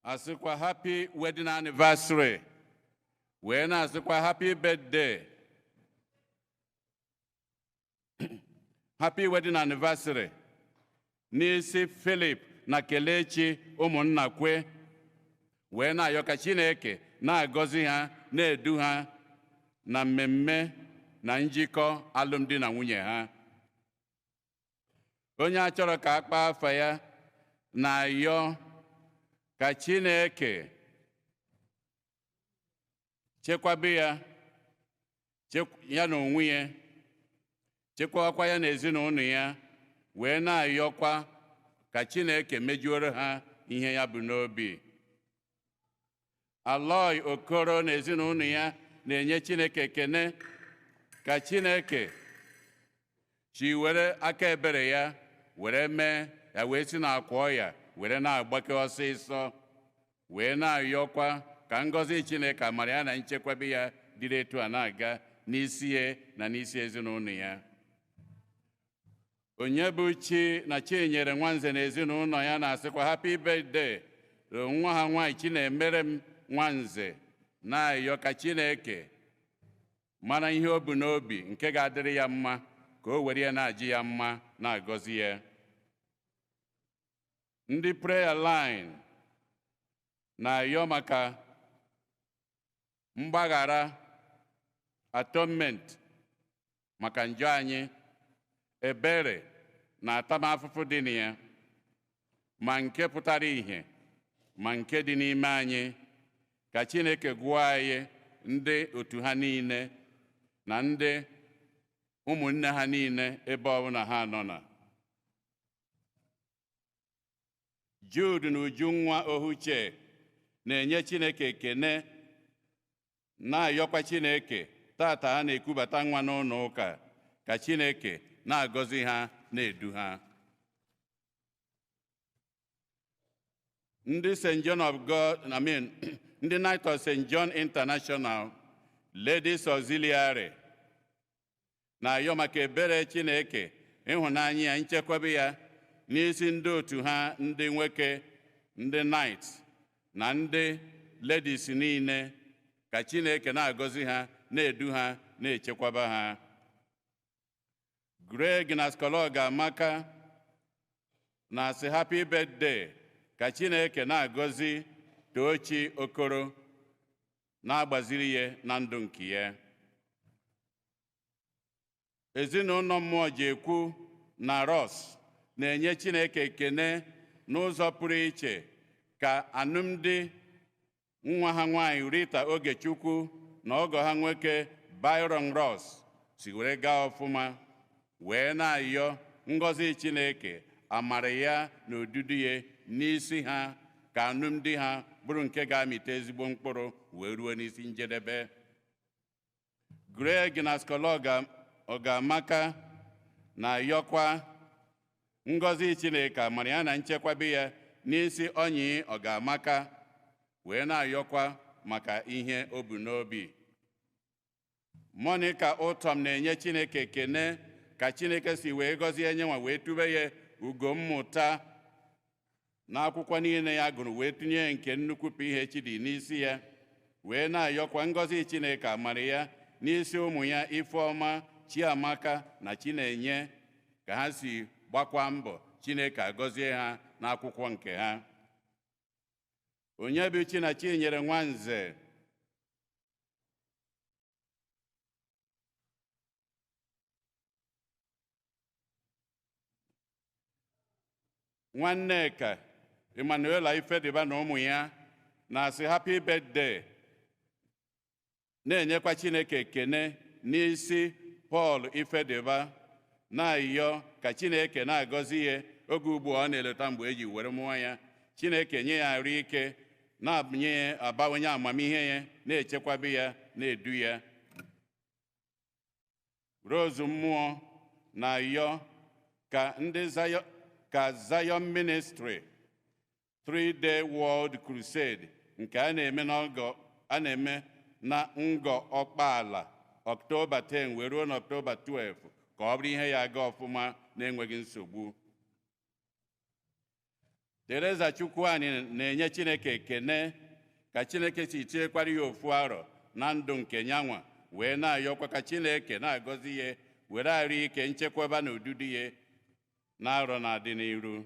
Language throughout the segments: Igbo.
Asịkwa happy wedding anniversary, wee na-asịkwa happy birthday, happy wedding anniversary n'isi Philip na Kelechi ụmụnna kwe, wee na-ayọ ka Chineke na-agọzi ha, na-edu ha na mmemme na njikọ alụmdi na nwunye ha. Onye a chọrọ ka a kpaa afa ya na-ayọ ka Chineke chekwabe ya, ya na onwe ya, chekwakwa ya na ezinụlọ ya, wee na-ayọkwa ka Chineke mejuoro ha ihe ya bụ n'obi. Aloy Okoro na ezinụlọ ya na-enye Chineke ekene ka Chineke chi were aka ebere ya were mee ya, wee si n'akwa ọya were na-agbake ọsịsọ, wee na-ayọkwa ka ngọzi Chineke, amara ya na nchekwabe ya dịrị etu a na-aga n'isi ya na n'isi ezinụlọ ya. Onye bụ chi na Chinyere Nwanze na ezinụlọ ya na-asịkwa happy birthday nwa ha nwaanyị Chinemere m Nwanze, na-ayọ ka Chineke mara ihe o bu n'obi nke ga-adịrị ya mma, ka o were ya na-ajị ya mma, na-agọzi ya. Ndị prayer line na-ayọ maka mgbaghara, atonement maka njọ anyị, ebere na atamafụfụ dị na ya, ma nke pụtara ìhè ma nke dị n'ime anyị, ka Chineke gụọ anyị ndị otu ha niile na ndị ụmụnne ha niile ebe ọbụla ha nọ. Na Jude na Ujunwa Ohuche na-enye Chineke ekene, na-ayọkwa Chineke tata ha na-ekubata nwa n'ụlọ ụka, ka Chineke na-agọzi ha, na-edu ha. Ndị St. John of God, I mean, ndị Knight of St. John International Ladies Auxiliary na-ayọ maka ebere Chineke, ịhụnanya ya, nchekwaba ya n'isi ndị otu ha ndị nwoke, ndị knight na ndị ladies niile, ka Chineke na-agọzi ha, na-edu ha, na-echekwaba ha. Greg na Skologa Amaka na-asị happy birthday, ka Chineke na-agọzi Tochi Okoro, na-agbaziri ya na ndụ nke ya. Ezinụlọ mmụọ ji ekwu na Ross na-enye Chineke ekene n'ụzọ pụrụ iche ka alụmdi nwa ha nwaanyị Rita Ogechukwu na ọgọ ha nwoke Byron Ross si were gaa ọfụma, wee na-ayọ ngọzi Chineke, amara ya na odudu ya n'isi ha, ka alụmdi ha bụrụ nke ga-amịta ezigbo mkpụrụ wee ruo n'isi njedebe. Greg na Skologa Ogamaka na-ayọkwa ngọzi Chineke, amara ya na nchekwabe ya n'isi Onyi Ogamaka, wee na-ayọkwa maka ihe o bu n'obi. Monica Ụtọm na-enye Chineke ekene ka Chineke si wee gọzie nyenwa, wee tube ya ugo mmụta n'akwụkwọ niile ya gụrụ, wee tinye nke nnukwu PhD n'isi ya, wee na-ayọkwa ngọzi Chineke, amara ya n'isi ụmụ ya Ifeọma, Chiamaka na Chinenye, ka ha si gbakwa mbọ, Chineke agọzie ha n'akwụkwọ nke ha. Onyebuchi na Chinyere Nwanze Nwanneka Emmanuela Ifediba na ụmụ ya na-asị happy birthday, na-enyekwa Chineke ekene n'isi Paul Ifediba, na-ayọ ka Chineke na-agọzi ya oge ugbu a ọ na-eleta mgbe eji were mụọ ya. Chineke nye ya arụ ike, na-nye ya abawanye amamihe ya, na-echekwabe ya, na-edu ya. Rose Mmụọ na-ayọ ka ndị Zion, ka Zion Ministry 3-day World Crusade nke a na-eme n'ọgọ a na-eme na Ngọ Ọkpaala, Ọktoba 10 wee ruo n'Ọktoba 12, ka ọ bụrụ ihe ya aga ọfụma na-enweghị nsogbu. Teresa Chukwuani na-enye Chineke ekene ka Chineke si tinyekwara ya ofu arọ na ndụ nke nyanwa, wee na-ayọkwa ka Chineke na-agọzi ya were arụ ike, nchekwaba na odudu ya na-arọ na-adị n'iru.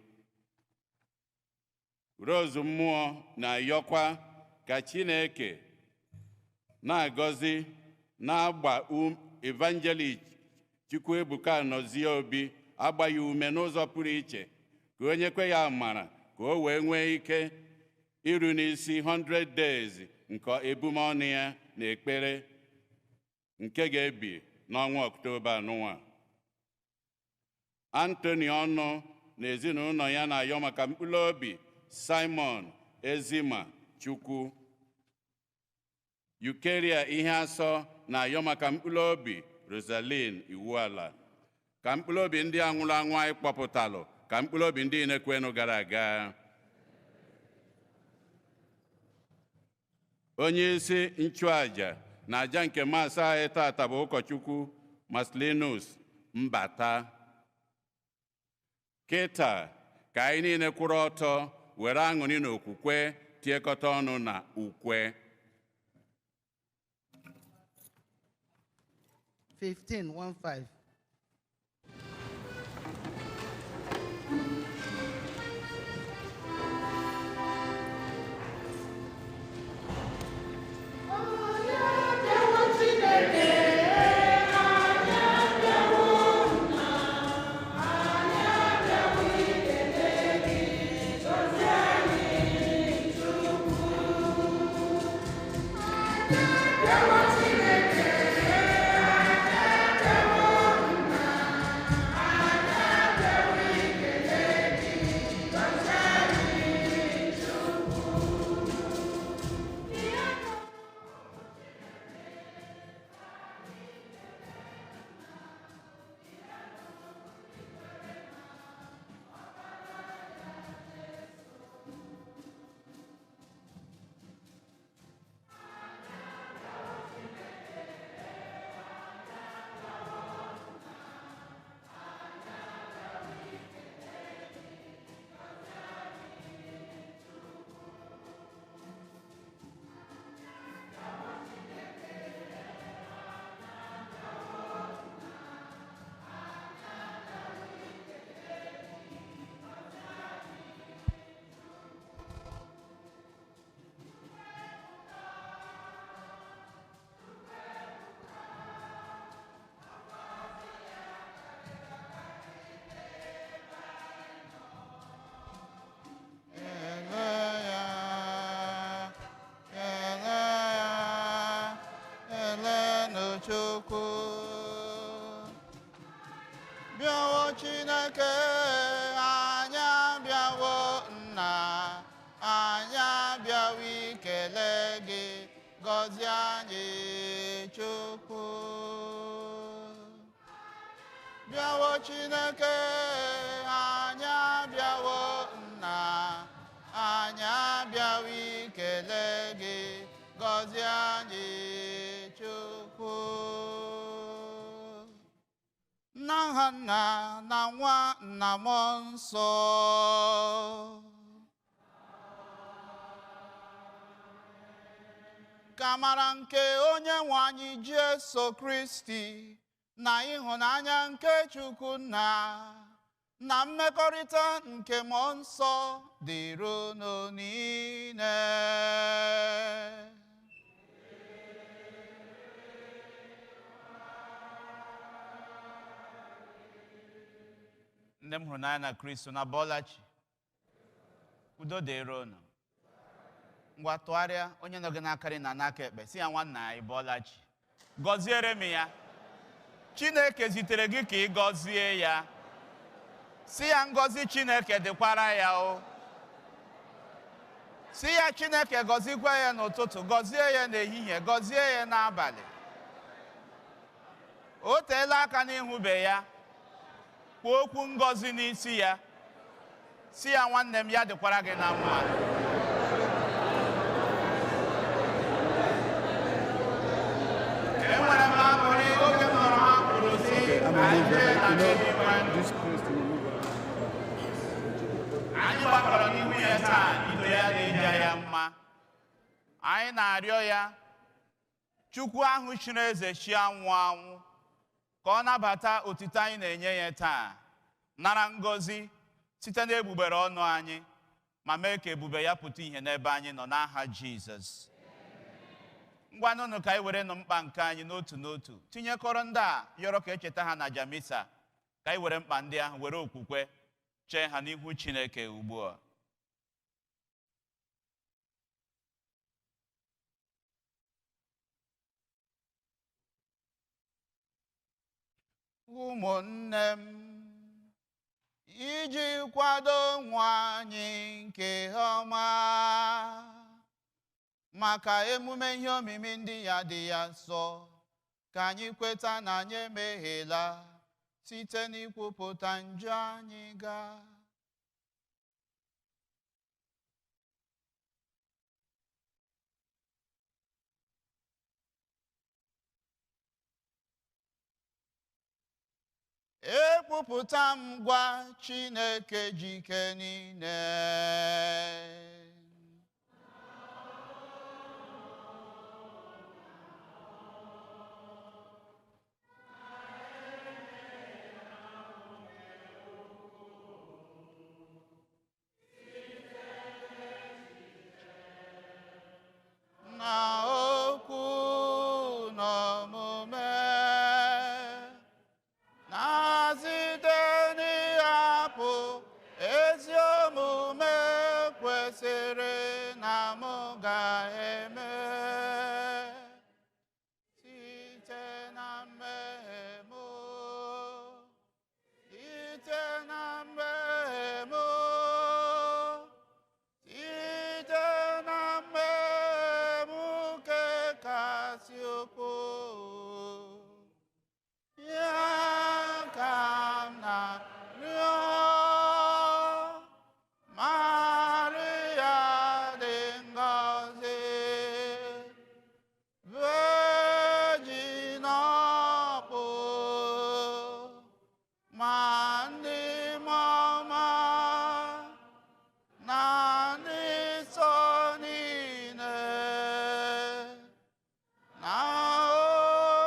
Rose Mmụọ na-ayọkwa ka Chineke na-agọzi na-agba Evangelist Chukwuebuka Nọzie Obi, agba ya ume n'ụzọ pụrụ iche, ka onye kwe ya amara ka o wee nwee ike iru n'isi 100 days nke ebumọnụ ya na ekpere nke ga-ebi n'ọnwa Ọktoba anụnwa. Anthony Ọnụ na ezinụlọ ya na-ayọ maka mkpụrụ obi Simon Ezima Chukwu. Eucharia Ihe Asọ na-ayọ maka mkpụrụ obi Rosaline Iwuala. Ka mkpụrụ obi ndị a nwụrụ anwụ anyị kpọpụtalụ, ka mkpụrụ obi ndị na-ekwenụ gara aga. Onye isi nchụaja na aja nke maasị anyị tata bụ ụkọchukwu Marcellinus Mbata. Kịta ka anyị niile kwụrụ ọtọ were aṅụrị na okwukwe tiekọta ọnụ na ukwe. 15, 1-5. Bịawo Chineke, anyị abịawo nna, anyị abịawo ikele gị, gọzie anyị Chukwu. Bịawo Chineke, anyị abịawo nna, anyị abịawo ikele gị, gọzie anyị Chukwu. N'aha Nna na Nwa na Mmụọ Nsọ. Ka amara nke onye nwe anyị Jesu Kristi na ịhụnanya nke Chukwu Nna na mmekọrịta nke Mmụọ Nsọ dịrị unu niile. Ndị m hụrụ n'anya na Kristo na bọlachi, udo dịrị unu. Ngwa tụgharịa onye nọ gị n'aka na n'aka ekpe, si ya nwanna anyị bọlachi, gọziere m ya. Chineke zitere gị ka ị gọzie ya. Si ya ngọzi Chineke dịkwara ya o. Si ya Chineke gọzikwa ya n'ụtụtụ, gọzie ya n'ehihie, gọzie ya n'abalị. O teela aka n'ịhụbe ya. Kwuo okwu ngọzi n'isi ya. Si ya nwanne m, ya dịkwara gị na mma. Enwere m aṅụrị oge m nọrọ ha kwuru sị, anyị jee na eluigwe. Anyị gbakọrọ n'ihu ya taa ito ya na-eja ya mma. Anyị na-arịọ ya, Chukwu ahụ chiri eze chi anwụ anwụ, ka ọ nabata otito anyị na-enye ya taa, nara ngọzi site n'egbugbere ọnụ anyị, ma mee ka ebube ya pụta ìhè n'ebe anyị nọ n'aha Jizọs. Ngwanụnụ ka anyị were nụ mkpa nke anyị n'otu n'otu, tinyekọrọ ndị a yọrọ ka echeta ha na Jamisa, ka anyị were mkpa ndị ahụ were okwukwe chee ha n'ihu Chineke ugbu a. Ụmụnne m, iji kwado nwa anyị nke ọma maka emume ihe omimi ndị ya dị ya nsọ, ka anyị kweta na anyị emehiela site n'ikwupụta njọ anyị gaa. Ekwupụta m gwa Chineke jike niile. Na okwu na omume na site n'ịhapụ ezi omume kwesịrị na mụ ga-eme, site na mmehie m, site na mmehie m, site na mmehie m nke kasị ukwuu. Ya ka m na-arịọ, Maria dị ngọzi, Virgin ọkpụ, ma ndị mmụọ na ndị nsọ niile, na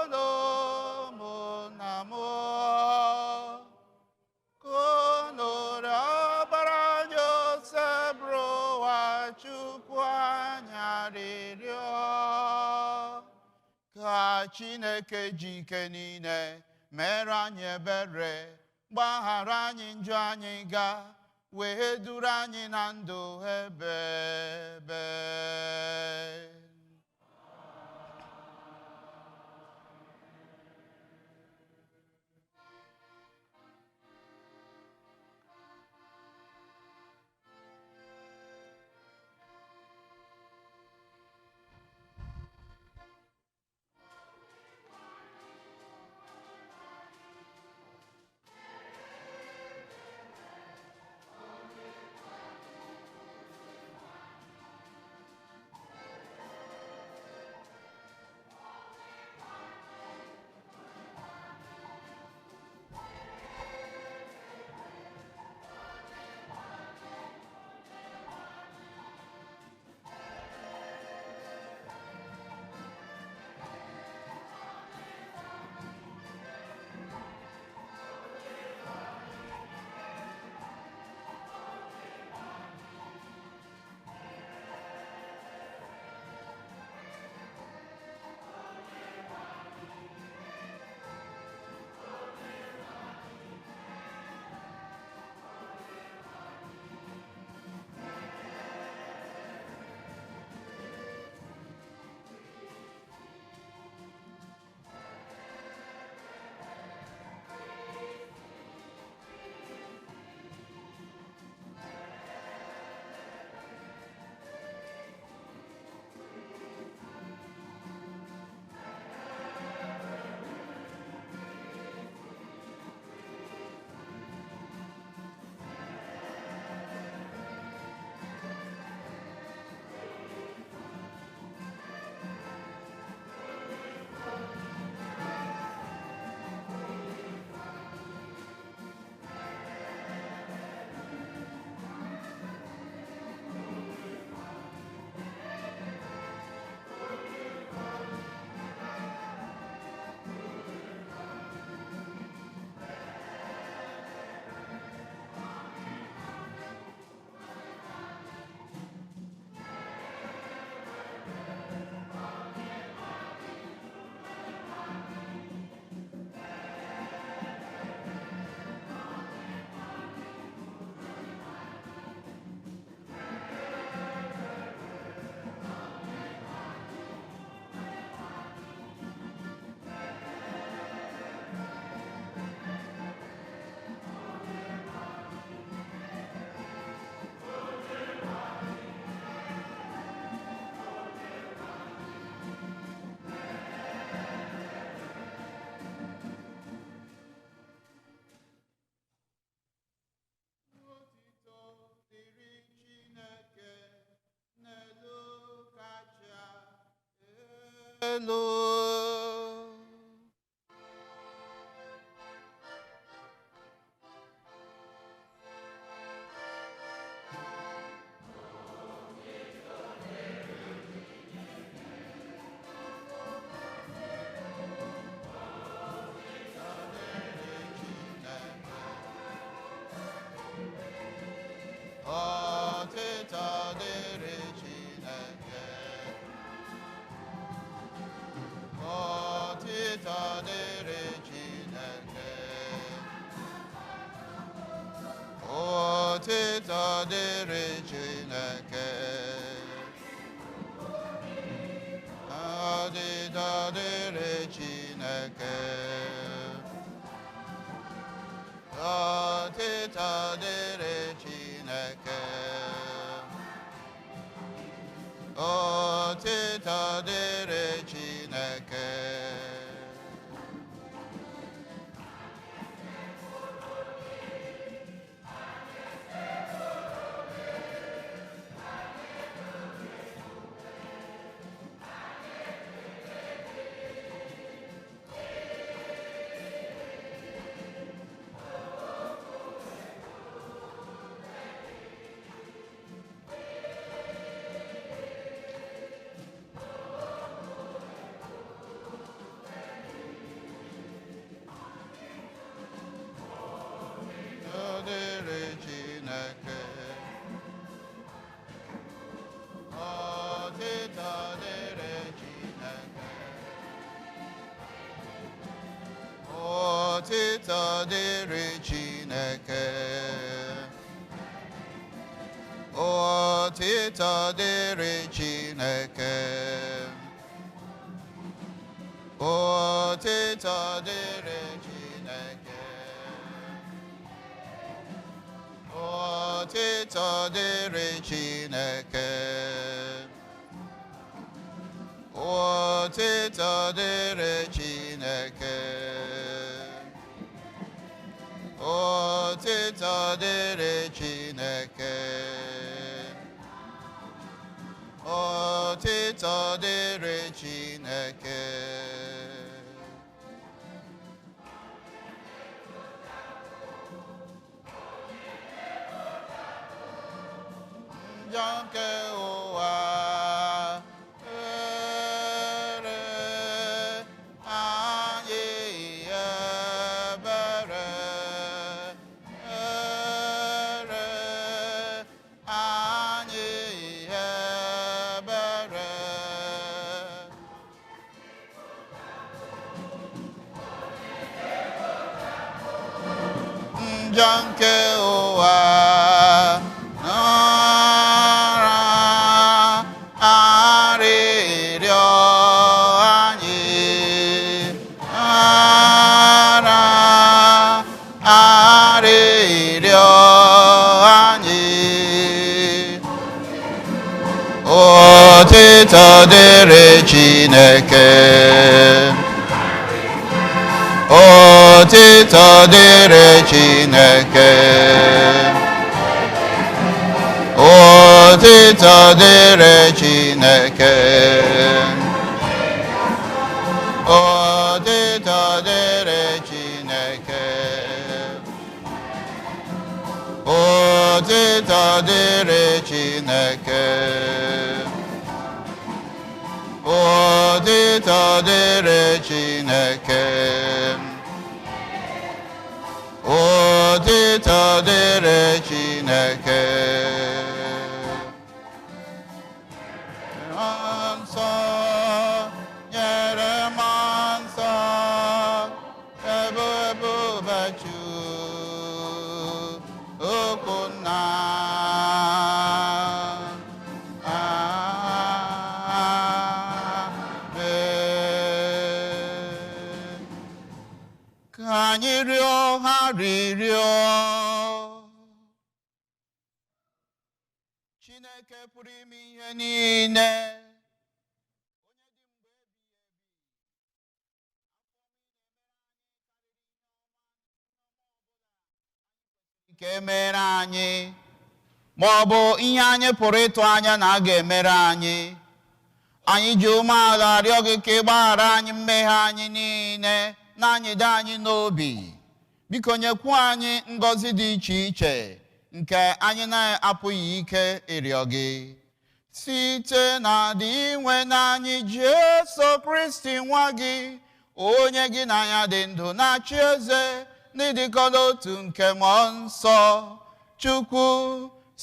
unu ụmụnna m, ka unu rịọ ọbara Josebụrụwa Chukwu anyị arịrịọ, ka Chineke ji ike niile mere anyị ebere, gbaghara anyị njọ anyị ga, wee duru anyị na ndụ ebebe. Elu. Otito dịrị Chineke. Otito dịrị Chineke. Otito dịrị Chineke. Otito dịrị Chineke. Otito dịrị Chineke. Otito dịrị Chineke. Otito dịrị Chineke. Otito dịrị Chineke. Otito dịrị Chineke. Otito dịrị Chineke. Otito dịrị Chineke. Otito dịrị Chineke. Otito dịrị Chineke. Otito dịrị Chineke. Otito dịrị Chineke. Njọ nke ụwa ere anyị ebere, ere anyị ebere. Njọ nke ụwa nara arịrịọ anyị, nara arịrịọ anyị. Otito dịrị Chineke. Otito dịrị Chineke. Otito dịrị Chineke. Otito dịrị Chineke. Otito dịrị Chineke. Otito dịrị Chineke. Otito dịrị Chineke. Nsọ nyere m nsọ, ebube Chukwu nna. Amen. Ka anyị rịọ arịrịọ. Chineke pụrụ ime ihe niile, nke mere anyị ma ọ bụ ihe anyị pụrụ ịtụ anya na a ga-emere anyị. Anyị ji umeala arịọ gị ka ị gbaghara anyị mmehie anyị niile na anyịda anyị n'obi. Biko nyekwu anyị ngọzi dị iche iche nke anyị na-apụghị ike ịrịọ gị. Site na dị inwe na anyị Jesu Kristi nwa gị, onye gị na ya dị ndụ na-achị eze n'ịdịkọ n'otu nke Mmụọ Nsọ, Chukwu,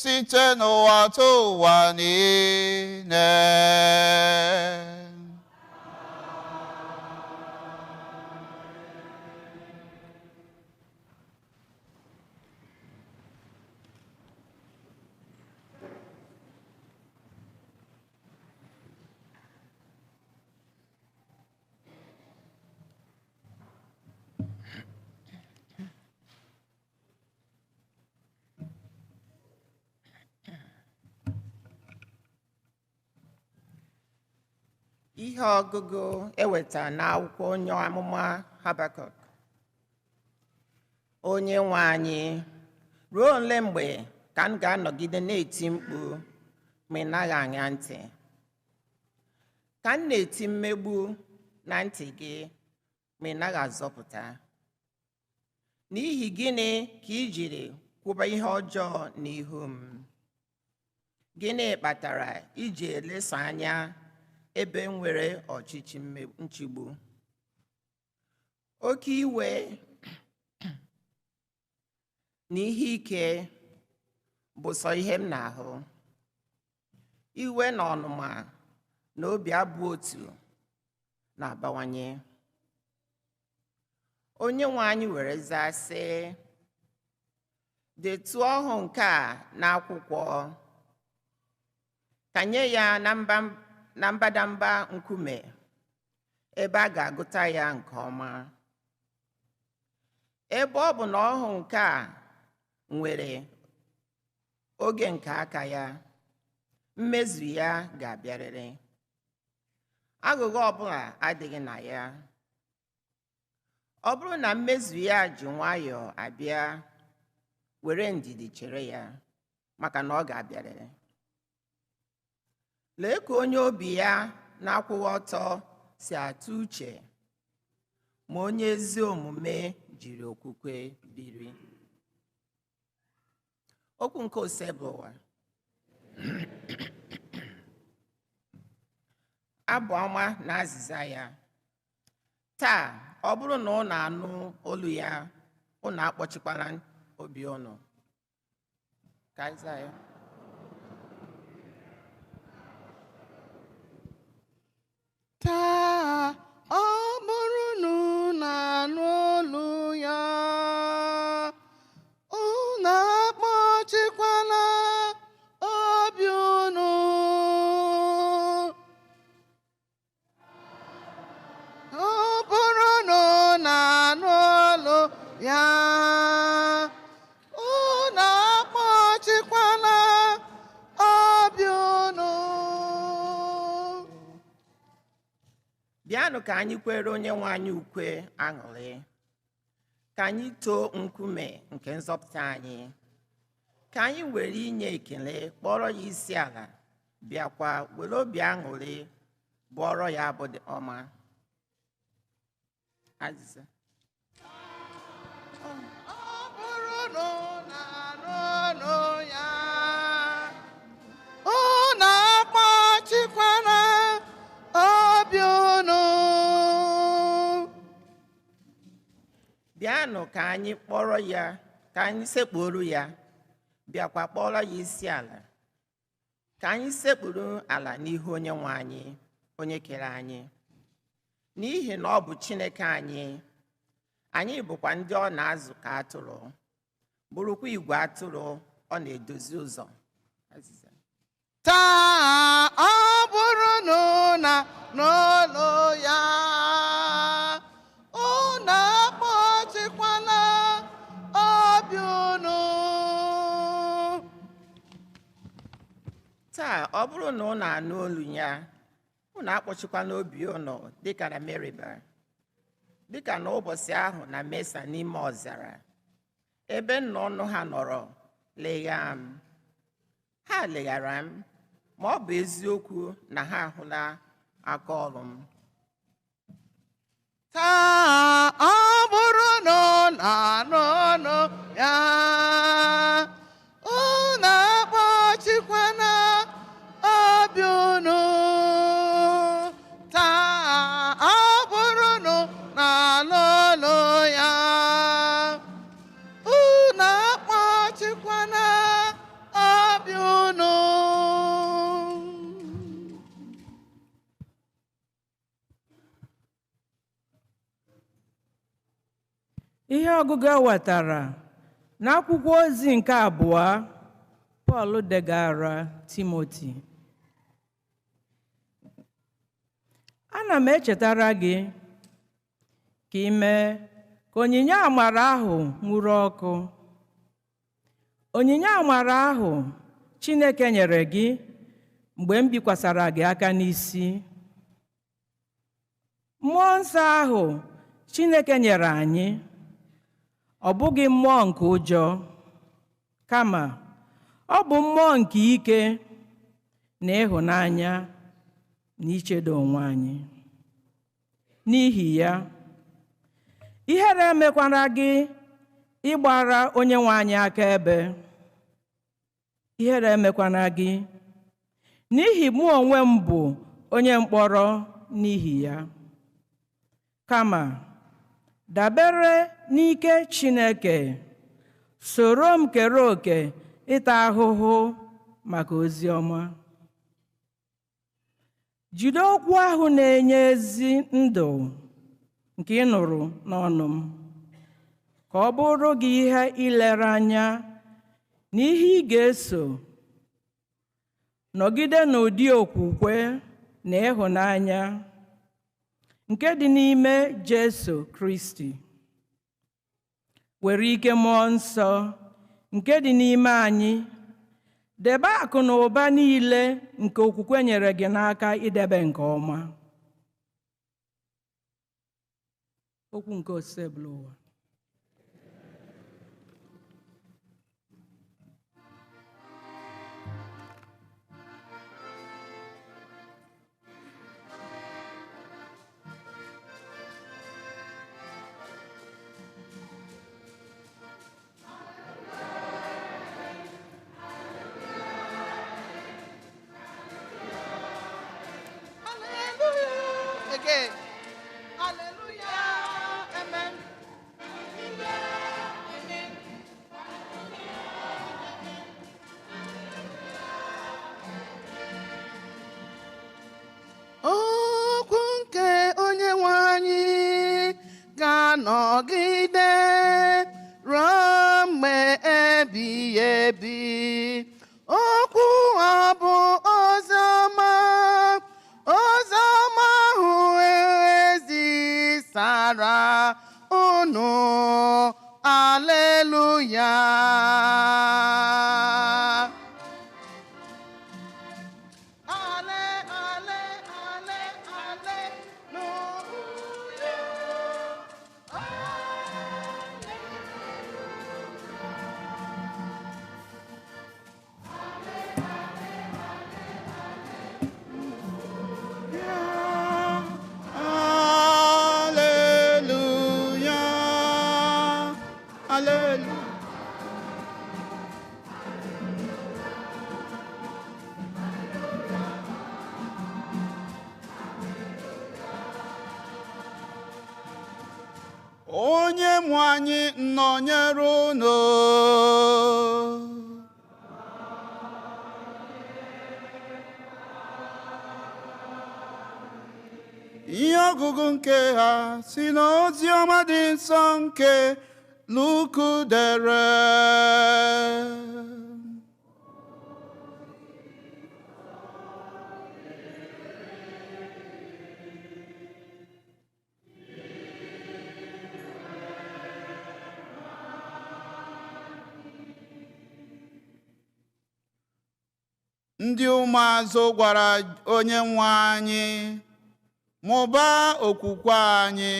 site n'ụwa tụ ụwa niile. Ihe ọgụgụ ewetara n'akwụkwọ onye amụma Habakuk. Onye nwe anyị, ruo ole mgbe ka m ga-anọgide na-eti mkpu ma ị naghị aṅa ntị? Ka m na-eti mmegbu na ntị gị ma ị naghị azọpụta? N'ihi gịnị ka ị jiri kwụba ihe ọjọọ n'ihu m? Gịnị kpatara iji eleso anya ebe nwere ọchịchị nchigbu? Oke iwe na ihe ike bụ sọ ihe m na-ahụ. Iwe na ọnụma na obi abụọ otu na-abawanye. Onye nwe anyị were zaa sị, detuo ọhụ nke a n'akwụkwọ, kanye ya na mbadamba nkume ebe a ga-agụta ya nke ọma. Ebe ọ bụ na ọhụ nke a nwere oge nke aka ya, mmezu ya ga-abịarịrị. Aghụghọ ọbụla adịghị na ya. Ọ bụrụ na mmezu ya ji nwayọọ abịa, were ndidi chere ya, maka na ọ ga-abịarịrị. Lee ka onye obi ya na-akwụghị ọtọ si atụ uche, ma onye ezi omume jiri okwukwe biri. Okwu nke Osebụwa. Abụ ọma na azịza ya. Taa, ọ bụrụ na unu anụ olu ya, unu akpọchikwala obi unu. Ka anyị zaa ya. Taa, ọ bụrụ na unu anụ olu ya, unu akpọchikwala obi unu. Ọ bụrụ na unu anụ olu ya, unu akpọchikwala obi unu. Bịanụ ka anyị kwere onye nwe anyị ukwe aṅụrị, ka anyị too nkume nke nzọpụta anyị, ka anyị were inye ekele kpọrọ ya isi ala, bịakwa were obi aṅụrị bụọrọ ya abụ dị ọma. Azịza. Ọ bụrụ na unu anụ olu ya, unu akpọchikwala obi unu. Bịanụ ka anyị kpọrọ ya, ka anyị sekpuru ya, bịakwa kpọrọ ya isi ala. Ka anyị sekpuru ala n'ihu onye nwe anyị, onye kere anyị. N'ihi na ọ bụ Chineke anyị, anyị bụkwa ndị ọ na-azụ ka atụrụ, bụrụkwa igwe atụrụ ọ na-edozi ụzọ. Azịza. Taa, ọ bụrụ na unu anụ olu ya, unu akpọchikwala obi unu. Taa, ọ bụrụ na unu anụ olu ya, unu akpọchikwala obi unu dịka na Meriba, dịka n'ụbọchị ahụ na Mesa n'ime ọzara, ebe nna ọnụ ha nọrọ legha m. Ha leghara m, ma ọ bụ eziokwu na ha ahụla Aka ọrụ m. Taa ọ bụrụ na ọ na-anụ ọnụ ya, unu akpọchikwana obi unu. Taa ọ bụrụ na ọ na-anụ ọnụ ya, unu akpọchikwana obi unu. Ihe ọgụgụ e wetara n'akwụkwọ ozi nke abụọ Pọl degara Timoti. Ana m echetara gị ka ị mee ka onyinye amara ahụ nwuru ọkụ. Onyinye amara ahụ Chineke nyere gị mgbe m bikwasara gị aka n'isi. Mmụọ nsọ ahụ Chineke nyere anyị, ọ bụghị mmụọ nke ụjọ, kama ọ bụ mmụọ nke ike na ịhụnanya na ichedo onwe anyị. N'ihi ya, ihere emekwara gị ịgbara Onyenwe anyị akaebe. Ihere emekwana gị, n'ihi mụ onwe m bụ onye mkpọrọ n'ihi ya. Kama dabere n'ike Chineke, soro m kere òkè ịta ahụhụ maka ozi ọma. Jide okwu ahụ na-enye ezi ndụ nke ị nụrụ n'ọnụ m, ka ọ bụrụ gị ihe ilere anya na ihe ị ga-eso. Nọgide n'ụdị okwukwe na ịhụnanya nke dị n'ime Jesu Kristi. Were ike mmụọ nsọ nke dị n'ime anyị debe akụ na ụba niile nke okwukwe nyere gị n'aka idebe nke ọma. Okwu nke Osebụlụwa. Hallelujah. Again. Hallelujah. Amen. Amen. Okwu nke onye nwe anyị ga-anọgide ruo mgbe ebighị ebi. Okwu a bụ oziọma, oziọma ahụ ezisara unu. Aleluya. Ale, ale, ale, aleluya. Hallelujah. Hallelujah. Onye nwe anyị nọnyere unu. Ihe ọgụgụ nke ha si n'ozi ọma dị nsọ nke Luku dere. Ndị ụmụazụ gwara onye nwe anyị, mụbaa okwukwe anyị.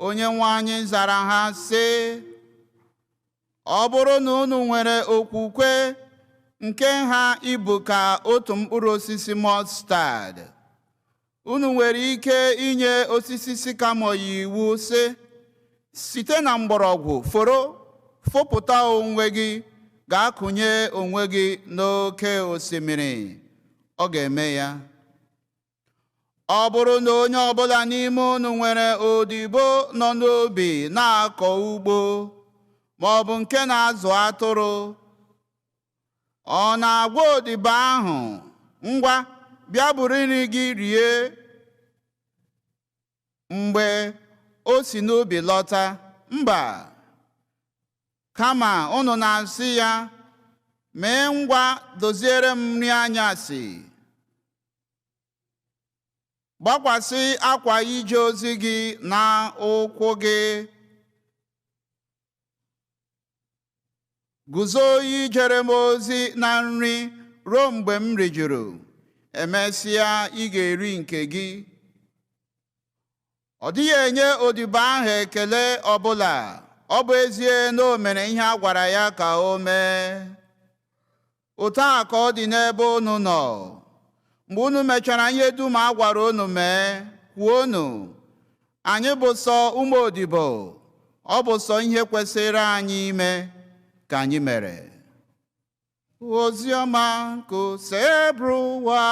Onye nwe anyị zara ha sị, ọ bụrụ na unu nwere okwukwe nke ha ibu ka otu mkpụrụ osisi mọstad, unu nwere ike inye osisi sikamọ ya iwu sị, site na mgbọrọgwụ foro fopụta onwe gị gaa kụnye onwe gị n'oke osimiri, ọ ga-eme ya. Ọ bụrụ na onye ọbụla n'ime unu nwere odibo nọ n'ubi na-akọ ugbo ma ọ bụ nke na-azụ atụrụ, ọ na-agwa odibo ahụ, ngwa bịa buru nri gị rie mgbe o si n'ubi lọta? Mba, kama unu na-asị ya, mee ngwa doziere m nri anyasị, gbakwasị akwa ije ozi gị na ụkwụ gị, guzo ijere m ozi na nri ruo mgbe m rijuru, emesịa ị ga-eri nke gị. Ọ dịghị enye odibo ahụ ekele ọbụla, ọ bụ ezie na o mere ihe a gwara ya ka o mee. Otu a ka ọ dị n'ebe unu nọ. Mgbe unu mechara ihe dum a gwara unu mee, kwuonu, anyị bụ sọ ụmụ odibo, ọ bụ sọ ihe kwesịrị anyị ime ka anyị mere. Oziọma nke Osebụrụwa.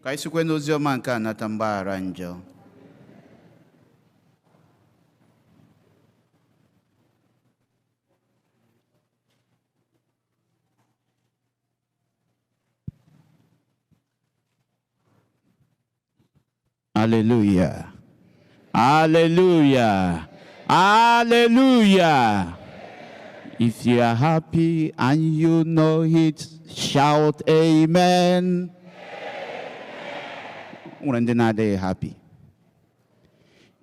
Ka anyị sikwe n'oziọma nke a nata mgbaghara njọ. Hallelujah. Hallelujah. Hallelujah. If you are happy and you know it, shout amen. Nwere ndị na-adịghị happy.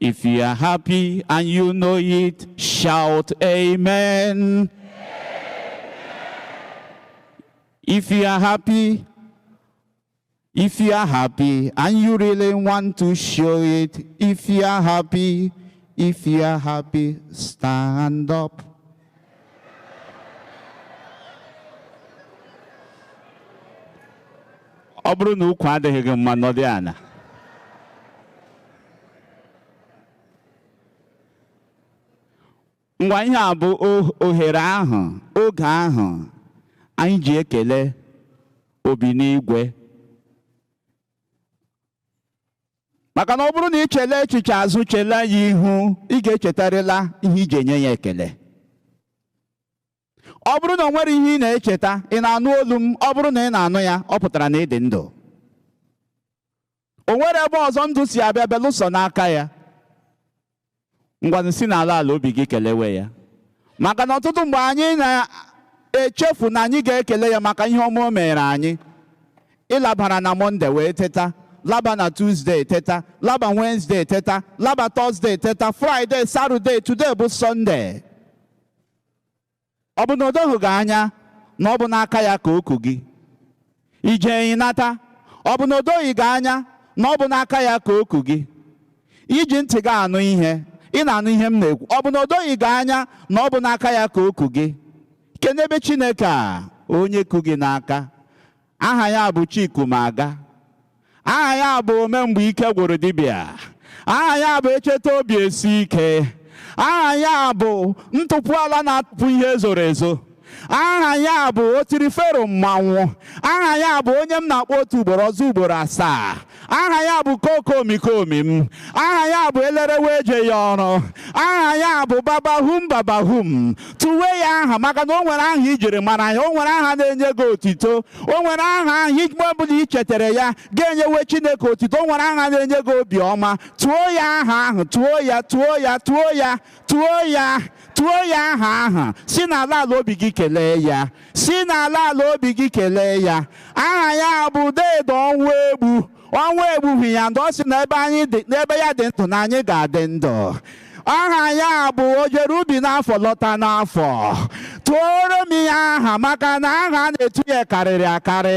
If you are happy and you know it, shout amen. If you are happy, if you are happy and you really want to show it, if you are happy, if you are happy, stand up. Ọ bụrụ na ụkwụ adịghị gị mma, nọdụ ala. Ngwa, ihe a bụ ohere ahụ, oge ahụ anyị ji ekele obi n'igwe. Maka na ọ bụrụ na ị chele echiche azụ, chele ya ihu, ị ga-echetarịla ihe iji enye ya ekele. Ọ bụrụ na o nwere ihe ị na-echeta, ị na-anụ olu m, ọ bụrụ na ị na-anụ ya, ọ pụtara na ị dị ndụ. O nwere ebe ọzọ ndụ si abịa belụsọ n'aka ya. Ngwanụ, si n'ala ala obi gị kelewe ya. Maka na ọtụtụ mgbe anyị na-echefu na anyị ga-ekele ya maka ihe ọma o mere anyị. Ịlabara na Mọnde wee teta, laba na Tuesday teta, laba Wednesday teta, laba Thursday teta, Friday, Saturday, today bụ Sunday. Ọ bụ na o doghị gị anya na ọ bụ n'aka ya ka oku gị ije ịnata? Ọ bụ na o doghị gị anya na ọ bụ n'aka ya ka oku gị iji ntị gị anụ ihe? Ị na-anụ ihe m na-ekwu? Ọ bụ na o doghị gị anya na ọ bụ n'aka ya ka oku gị? Kenebe Chineke a onye ku gị n'aka. Aha ya bụ Chikumaga. Aha ya bụ omemgbe ike gwụrụ dibịa. Aha ya bụ echeta obi esi ike. Aha ya bụ ntụpụ ala na-atụpụ ihe ezoro ezo. Aha ya bụ otiri fero mmanwụ. Aha ya bụ onye m na-akpọ otu ugboro ọzọ ugboro asaa. Aha ya bụ kokomikomi m. Aha ya bụ elerewe eje ya ọrụ. Aha ya bụ babahum babahum. Tụwe ya aha, maka na o nwere aha ijiri mara ya, o nwere aha na-enye gị otito, o nwere aha ahụ mgbe ọbụla i chetara ya ga-enyewe Chineke otito, o nwere aha na-enye gị obiọma. Tụọ ya aha ahụ, tụọ ya, tụọ ya, tụọ ya, tụọ ya, tụọ ya aha ahụ. Si n'ala ala obi gị kelee ya, si n'ala ala obi gị kelee ya. Aha ya bụ deede ọnwụ egbu. Ọnwụ egbughị ya ndụ. Ọ sị na ebe anyị dị, n'ebe ya dị ndụ, na anyị ga-adị ndụ. Aha ya bụ ojere ubi n'afọ lọta n'afọ. Tụọrọ m ya aha maka na aha a na-etu ya karịrị akarị.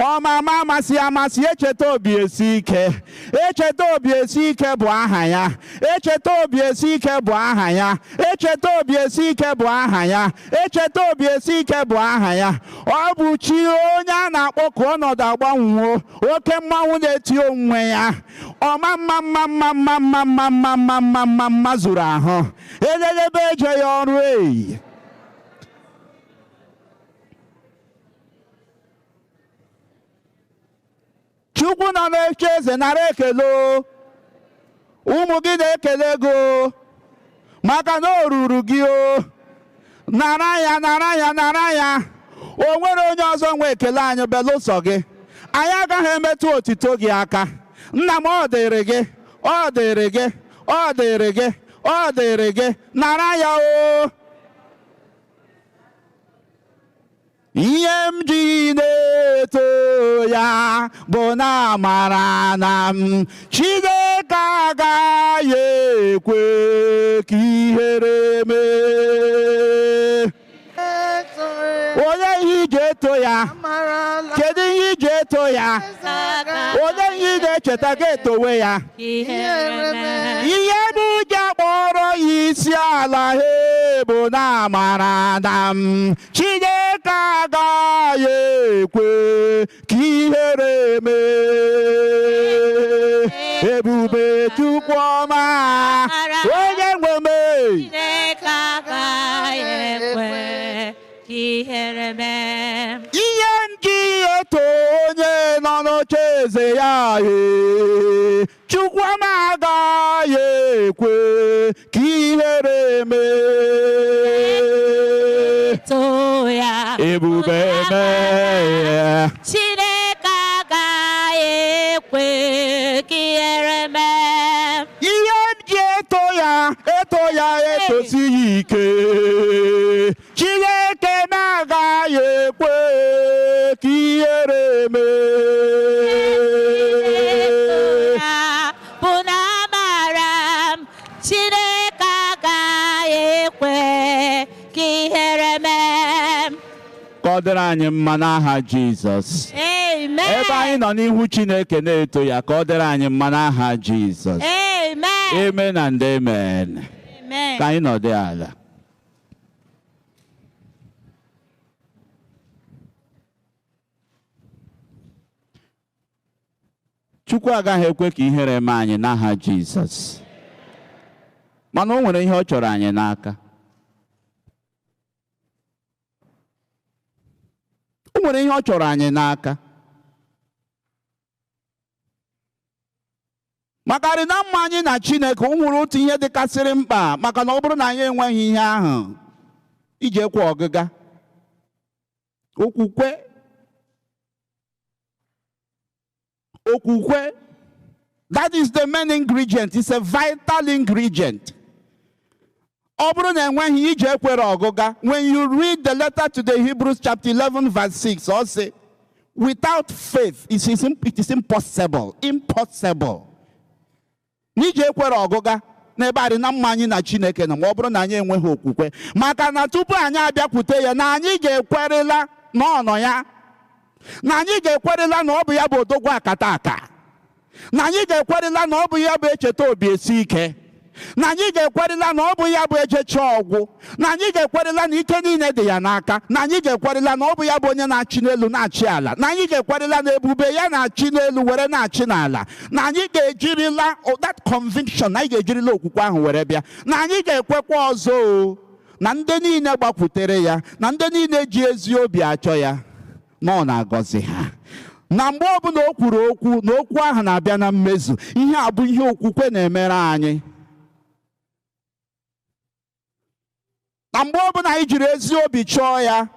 Ọmama amasị amasị, echeta obi esi ike. Echeta obi esi ike bụ aha ya. Echeta obi esi ike bụ aha ya. Echeta obi esi ike bụ aha ya. Echeta obi esi ike bụ aha ya. Ọ bụ chi onye a na-akpọ ka ọnọdụ agbanwuo, oke mmanwụ na-eti onwe ya. Ọma mma mma mma mma mma mma mma mma mma mma mma zuru ahụ. Elelebe eje ya ọrụ eyi. Chukwu nọ n'oche eze nara ekele o. Ụmụ gị na-ekele gị o, maka na o ruru gị o. Nara ya, nara ya, nara ya. O nwere onye ọzọ nwe ekele anyị belụsọ gị. Anyị agaghị emetụ otito gị aka. Nna m, ọ dịrị gị, ọ dịrị gị, ọ dịrị gị, ọ dịrị gị. Nara ya o. Ihe m ji na-eto ya bụ na amara na m Chineke agaghị ekwe ka ihere mee. Onye ihe iji eto ya? Kedu ihe iji eto ya? Onye ihe ị na-echeta ga-etowe ya? Ihe bụ ji akpọrọ ya isi ala ha bụ na amara na m Chineke agaghị ekwe ka ihere mee. Ebube Chukwu ọma, onye nwe m. Chineke agaghị ekwe ka ihere mee. Ihe nji eto onye nọ n'oche eze ya, ee, Chukwu ọma agaghị ekwe ka ihere mee. Too ya. Ebube mee. Chineke agaghị ekwe ka ihere mee. Ihe nji eto ya, eto ya, etosi ya ike. Chineke na-agaghị ekwe ka ihere mee. Ya bụ na amara m Chineke agaghị ekwe ka ihere mee. Ka ọ dịrị anyị mma n'aha Jizọs. Amen. Ebe anyị nọ n'ihu Chineke na-eto ya, ka ọ dịrị anyị mma n'aha Jizọs. Amen. Amen and amen. Amen. Ka anyị nọdụ ala. Chukwu agaghị ekwe ka ihere mee anyị n'aha Jizọs. Mana o nwere ihe ọ chọrọ anyị n'aka. O nwere ihe ọ chọrọ anyị n'aka. Makarị na mma anyị na Chineke, o nwere otu ihe dịkasịrị mkpa, maka na ọ bụrụ na anyị enweghị ihe ahụ, iji ekwe ọgịga. Okwukwe. Okwukwe. That is the main ingredient. It's a vital ingredient. Ọ bụrụ na enweghị iji ekwere ọgụga, when you read the letter to the Hebrews chapter 11 verse 6, ọ sị, without faith, it is impossible, impossible. N'iji ekwere ọgụga n'ebe adị na mma anyị na Chineke nọ, ma ọ bụrụ na anyị enweghị okwukwe, maka na tupu anyị abịakwute ya, na anyị ga-ekwerịla na ọ nọ ya, na anyị ga-ekwerịla na ọ bụ ya bụ odogwu akata aka, na anyị ga-ekwerịla na ọ bụ ya bụ echeta obi esi ike, na anyị ga-ekwerịla na ọ bụ ya bụ ejecha ọgwụ, na anyị ga-ekwerịla na ike niile dị ya n'aka, na anyị ga-ekwerịla na ọ bụ ya bụ onye na-achị n'elu na-achị ala, na anyị ga-ekwerịla na ebube ya na-achị n'elu were na-achị n'ala, na anyị ga-ejirila that conviction, na anyị ga-ejirila okwukwe ahụ were bịa, na anyị ga-ekwekwa ọzọ o, na ndị niile gbakwutere ya, na ndị niile ji ezi obi achọ ya, na ọ na-agọzi ha. Na mgbe ọbụla o kwuru okwu, na okwu ahụ na-abịa na mmezu. Ihe a bụ ihe okwukwe na-emere anyị. Na mgbe ọbụla anyị jiri ezi obi chọọ ya,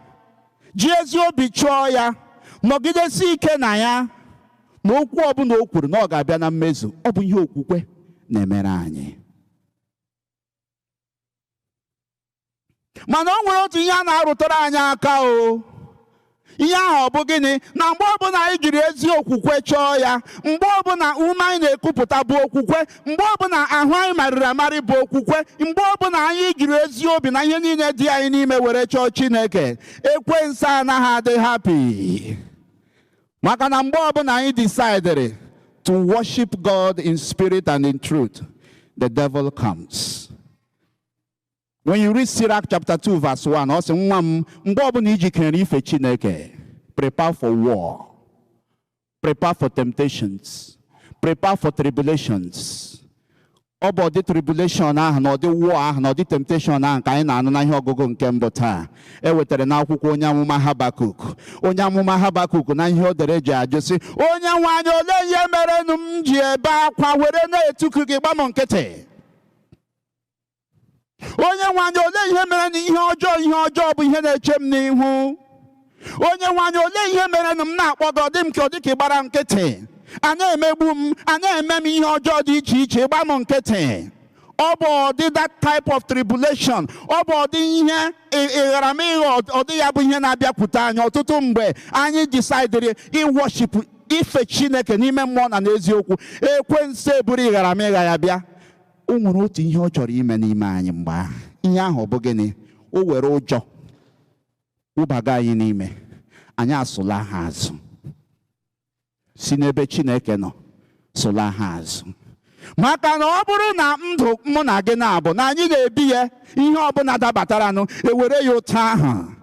ji ezi obi chọọ ya, nọgidesi ike na ya, na okwu ọbụla o kwuru na ọ ga-abịa na mmezu. Ọ bụ ihe okwukwe na-emere anyị. Mana o nwere otu ihe a na-arụtara anyị aka o. Ihe ahụ ọ bụ gịnị? Na mgbe ọbụla anyị jiri ezi okwukwe chọọ ya, mgbe ọbụla ume anyị na-ekupụta bụ okwukwe, mgbe ọbụla ahụ anyị marịrị amarị bụ okwukwe, mgbe ọbụla anyị jiri ezi obi na ihe niile dị anyị n'ime were chọọ Chineke, ekwensu anaghị adị happy. Maka na mgbe ọbụla anyị decided to worship God in spirit and in truth, the devil comes. When you read Sirach chapter 2 verse 1, ọ sị, "Nwa m, mgbe ọbụla i jikere ife Chineke, prepare for war, prepare for temptations, prepare for tribulations." Ọ bụ ọdị tribulation ahụ na ọdị war ahụ na ọdị temptation ahụ ka anyị na-anụ na ihe ọgụgụ nke mbụ taa e wetara n'akwụkwọ onye amụma Habakuk. Onye amụma Habakuk na ihe o dere ji ajụ sị, "Onye nwe anyị, olee ihe merenụ m ji ebe akwa were na-etuku gị, gba m nkịtị? Onye nwe anyị, olee ihe mere na ihe ọjọọ, ihe ọjọọ bụ ihe na-eche m n'ihu? Onye nwe anyị, olee ihe mere na m na-akpọ gị, ọ dị m ka ọ dị ka ị gbara nkịtị? A na-emegbu m, a na-eme m ihe ọjọọ dị iche iche, ịgba m nkịtị." Ọ bụ ọdị that type of tribulation, ọ bụ ọdị ihe ịgharamịgha, ọdị ya bụ ihe na-abịakwute anyị ọtụtụ mgbe anyị decided iworship, ife Chineke n'ime mmụọ na n'eziokwu. Ekwensu eburu ịgharamịgha ya bịa. O nwere otu ihe ọ chọrọ ime n'ime anyị mgbe ahụ. Ihe ahụ ọ bụ gịnị? O were ụjọ wụbaga anyị n'ime anyị, asụla ha azụ si n'ebe Chineke nọ, sụla ha azụ. Maka na ọ bụrụ na ndụ mụ na gị na-abụ na anyị na-ebi ya, ihe ọbụla dabataranụ ewere ya otu ahụ,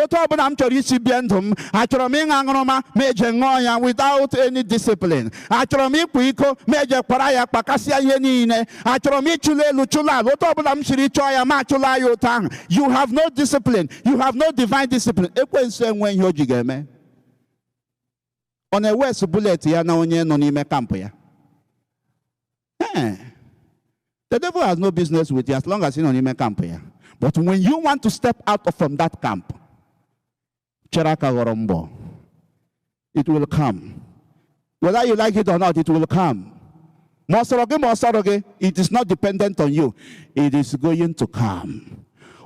otu ọbụla m chọrọ isi bie ndụ m, achọrọ m ịṅụ aṅụrụma, ma eje ṅụọ ya without any discipline, achọrọ m ịkwa iko, ma eje kwara ya kpakasịa ihe niile, achọrọ m ịchụla elu chụla ala, otu ọbụla m siri chọọ ya ma achụla ya otu ahụ, you have no discipline, you have no divine discipline. Ekwensu enwe ihe o ji ga-eme. Ọ na-ewaste bullet ya na onye nọ n'ime camp ya? Eh. The devil has no business with you as long as ị nọ n'ime camp ya. But when you want to step out of from that camp, chere aka ghọrọ mbọ. It will come. Whether you like it or not, it will come. Ma ọ sọrọ gị, ma ọ sọrọ gị, it is not dependent on you. It is going to come.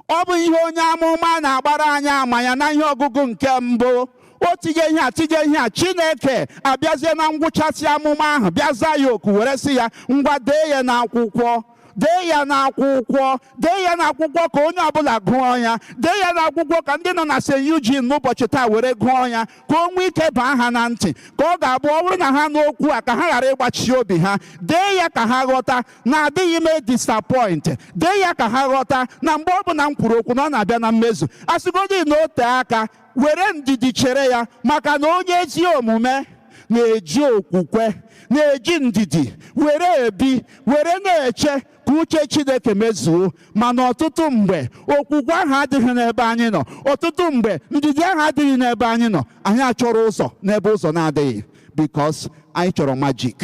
Ọ bụ ihe onye amụma na-agbara anyị ama ya na ihe ọgụgụ nke mbụ. O tinye ihe a, tinye ihe a, Chineke abịazie na ngwụchasị amụma ahụ, bịa zaa ya oku were sị ya, "Ngwa, dee ya n'akwụkwọ, dee ya n'akwụkwọ, dee ya n'akwụkwọ ka onye ọbụla gụọ ya, dee ya n'akwụkwọ ka ndị nọ na St. Eugene n'ụbọchị taa were gụọ ya, ka o nwee ike baa ha na ntị, ka ọ ga-abụ ọ bụrụ na ha n'okwu a ka ha ghara ịgbachi obi ha. Dee ya ka ha ghọta na adịghị m disappoint. Dee ya ka ha ghọta na mgbe ọ bụla m kwuru okwu na ọ na-abịa na mmezu. Asịgodi na o tee aka, were ndidi chere ya, maka na onye ezi omume na-eji okwukwe, na-eji ndidi were ebi, were na-eche ka uche Chineke mezuo." Mana ọtụtụ mgbe okwukwe ahụ adịghị n'ebe anyị nọ. Ọtụtụ mgbe ndidi ahụ adịghị n'ebe anyị nọ. Anyị achọrọ ụzọ n'ebe ụzọ na-adịghị, because anyị chọrọ magic.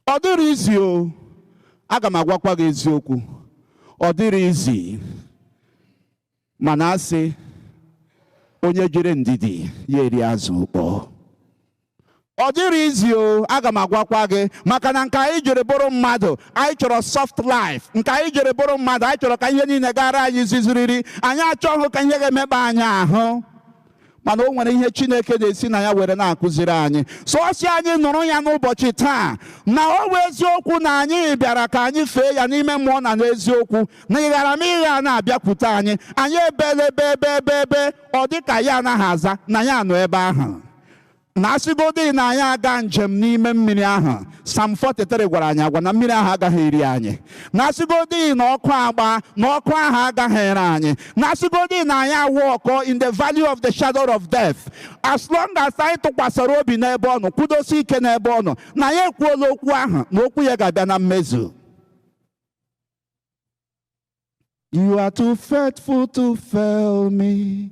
Ọ dịrị easy o. Aga m agwakwa gị eziokwu, ọ dịrị easy, mana asị onye jiri ndidi ya eri azụ ụkpọ. Ọ dịrị easy o. Aga m agwakwa gị, maka na nke anyị jiri bụrụ mmadụ, anyị chọrọ soft life. Nke anyị jiri bụrụ mmadụ, anyị chọrọ ka ihe niile gara anyị ziziriri. Anyị achọghị ka ihe ga-emekpa anyị ahụ. Mana o nwere ihe Chineke na-esi na ya were na-akụziri anyị. Sọọsị anyị nụrụ ya n'ụbọchị taa na ọ bụ eziokwu na anyị bịara ka anyị fee ya n'ime mmụọ na n'eziokwu, na ịgharamịgha na-abịakwute anyị, anyị ebele ebe ebe ebe ebe ọ dị ka ya anaghị aza, na ya nọ ebe ahụ, na asịgodi na anyị aga njem n'ime mmiri ahụ. Psalm 43 gwara anyị agwa na mmiri ahụ agaghị eri anyị, na asịgodi na ọkụ agba, na ọkụ ahụ agaghị ere anyị, na asịgodi na anyị awụ ọkọ in the valley of the shadow of death, as long as anyị tụkwasịrị obi n'ebe ọ nọ, kwudosi ike n'ebe ọ nọ, na anyị ekwuola okwu ahụ, na okwu ya ga-abịa na mmezu. You are too faithful to fail me.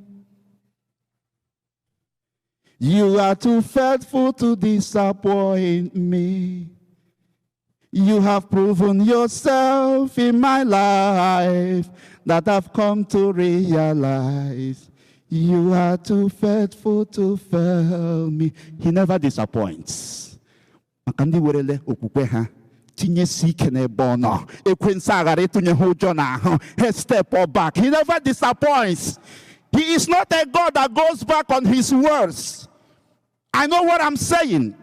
You are too faithful to disappoint me. You have proven yourself in my life that I've come to realize. You are too faithful to fail me. He never disappoints. Maka ndị werele okwukwe ha tinyesi ike n'ebe ọ nọ, ekwensu aghara ịtụnye ha ụjọ n'ahụ, ha step back. He never disappoints. He is not a God that goes back on his words. I know what I'm saying.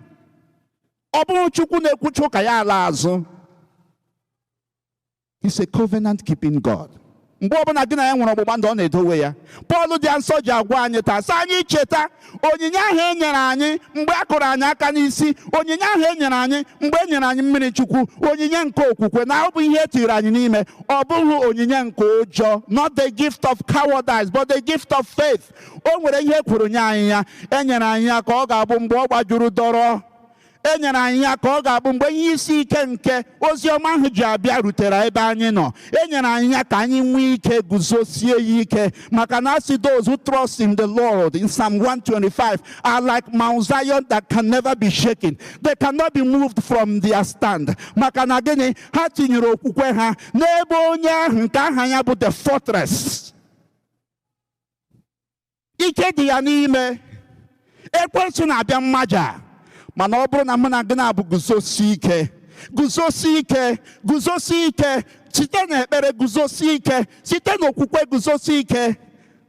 Ọ bụghị Chukwu na-ekwuchi ụka ya ala azụ. He's a covenant keeping God. Mgbe ọbụla gị na ya nwere ọgbụgba ndụ, ọ na-edowe ya. Pọl dị nsọ ji agwa anyị taa sị anyị cheta onyinye ahụ e nyere anyị mgbe a kụrụ anyị aka n'isi, onyinye ahụ e nyere anyị mgbe e nyere anyị mmiri Chukwu, onyinye nke okwukwe na ọ bụ ihe e tiri anyị n'ime. Ọ bụghị onyinye nke ụjọ, not the gift of cowardice, but the gift of faith. O nwere ihe e kwuru nye anyị ya, e nyere anyị ya ka ọ ga-abụ mgbe ọ gbajuru dọrọ. E nyere anyị ya ka ọ ga-abụ mgbe ihe isi ike nke ozi ọma ahụ ji abịa rutere ebe anyị nọ. E nyere anyị ya ka anyị nwee ike guzosie ya ike, maka na asị, "Those who trust in the Lord," in Psalm 125, "are like Mount Zion that can never be shaken. They cannot be moved from their stand." Maka na gịnị? Ha tinyere okwukwe ha n'ebe onye ahụ nke aha ya bụ the fortress. Ike dị ya n'ime. Ekwensu na-abịa mmaja, mana ọ bụrụ na mụ na gị na-abụ guzosi ike, guzosi ike, guzosi ike site n'ekpere, guzosi ike site n'okwukwe, guzosi ike,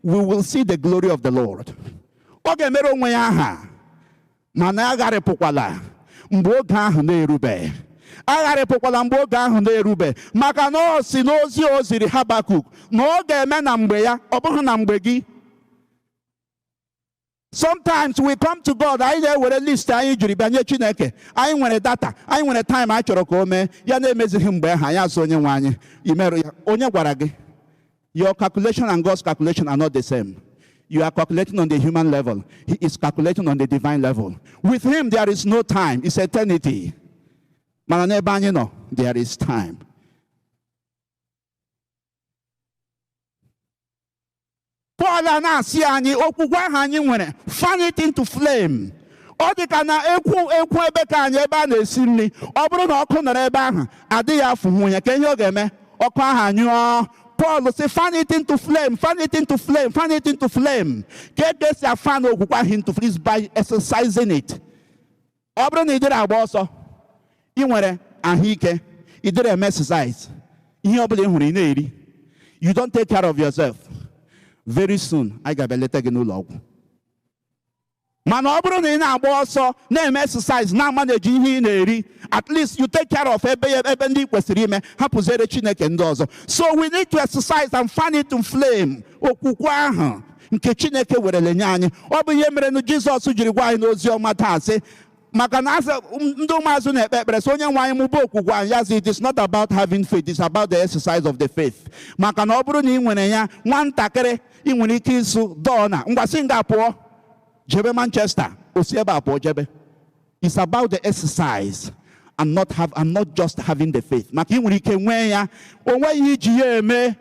we will see the glory of the Lord. Ọ ga-emere onwe ya aha. Mana agharịpụkwala mgbe oge ahụ na-erube. Agharịpụkwala mgbe oge ahụ na-erube, maka na ọ si n'ozi o ziri Habakuk na ọ ga-eme na mgbe ya, ọ bụghị na mgbe gị. Sometimes we come to God, anyị na-ewere list anyị jiri bịa nye Chineke. Anyị nwere data, anyị nwere time anyị chọrọ ka o mee ya, na-emezighị mgbe ahụ. Anyị azụ onye nwe anyị imerụ ya. Onye gwara gị? Your calculation and God's calculation are not the same. You are calculating on the human level. He is calculating on the divine level. With him there is no time. It's eternity. Mana n'ebe anyị nọ, there is time. Pọl a na-asị anyị, okwukwe ahụ anyị nwere, fan it into flame. Ọ dị ka na ekwu ekwu ebe ka anyị ebe a na-esi nri. Ọ bụrụ na ọkụ nọrọ ebe ahụ adịghị afụnwu ya, ka ihe ọ ga-eme, ọkụ ahụ anyụọ. Pọl sị, "Fan it into flame, fan it into flame, fan it into flame." Ka e esi afan okwukwe ahụ into flame is by exercising it. Ọ bụrụ na ị dịrị agba ọsọ, ị nwere ahụike, ị dịrị eme exercise, ihe ọ bụla ị hụrụ ị na-eri, you don't take care of yourself, very soon anyị ga-abịa leta gị n'ụlọ ọgwụ. Mana ọ bụrụ na ị na-agba ọsọ, na-eme exercise, na-amaneji ihe ị na-eri, at least you take care of ebe ndị ị kwesịrị ime, hapụziere Chineke ndị ọzọ. So we need to exercise and fan it to flame, okwukwe ahụ nke Chineke werele nye anyị. Ọ bụ ihe mere na Jizọs jiri gwa anyị n'ozi ọma taa sị, maka na asị ndị ụmụazụ na-ekpe ekpere sị, "Onye nwe anyị, mụba okwukwe anyị." Ya sị, "It is not about having faith, it's about the exercise of the faith." Maka na ọ bụrụ na ị nwere ya nwatakịrị, ị nwere ike ịsụ dọọ na ngwasị nga pụọ jebe Manchester, o si ebe a pụọ jebe. It's about the exercise and not just having the faith. Maka ị nwere ike nwee ya, o nweghị iji ya eme,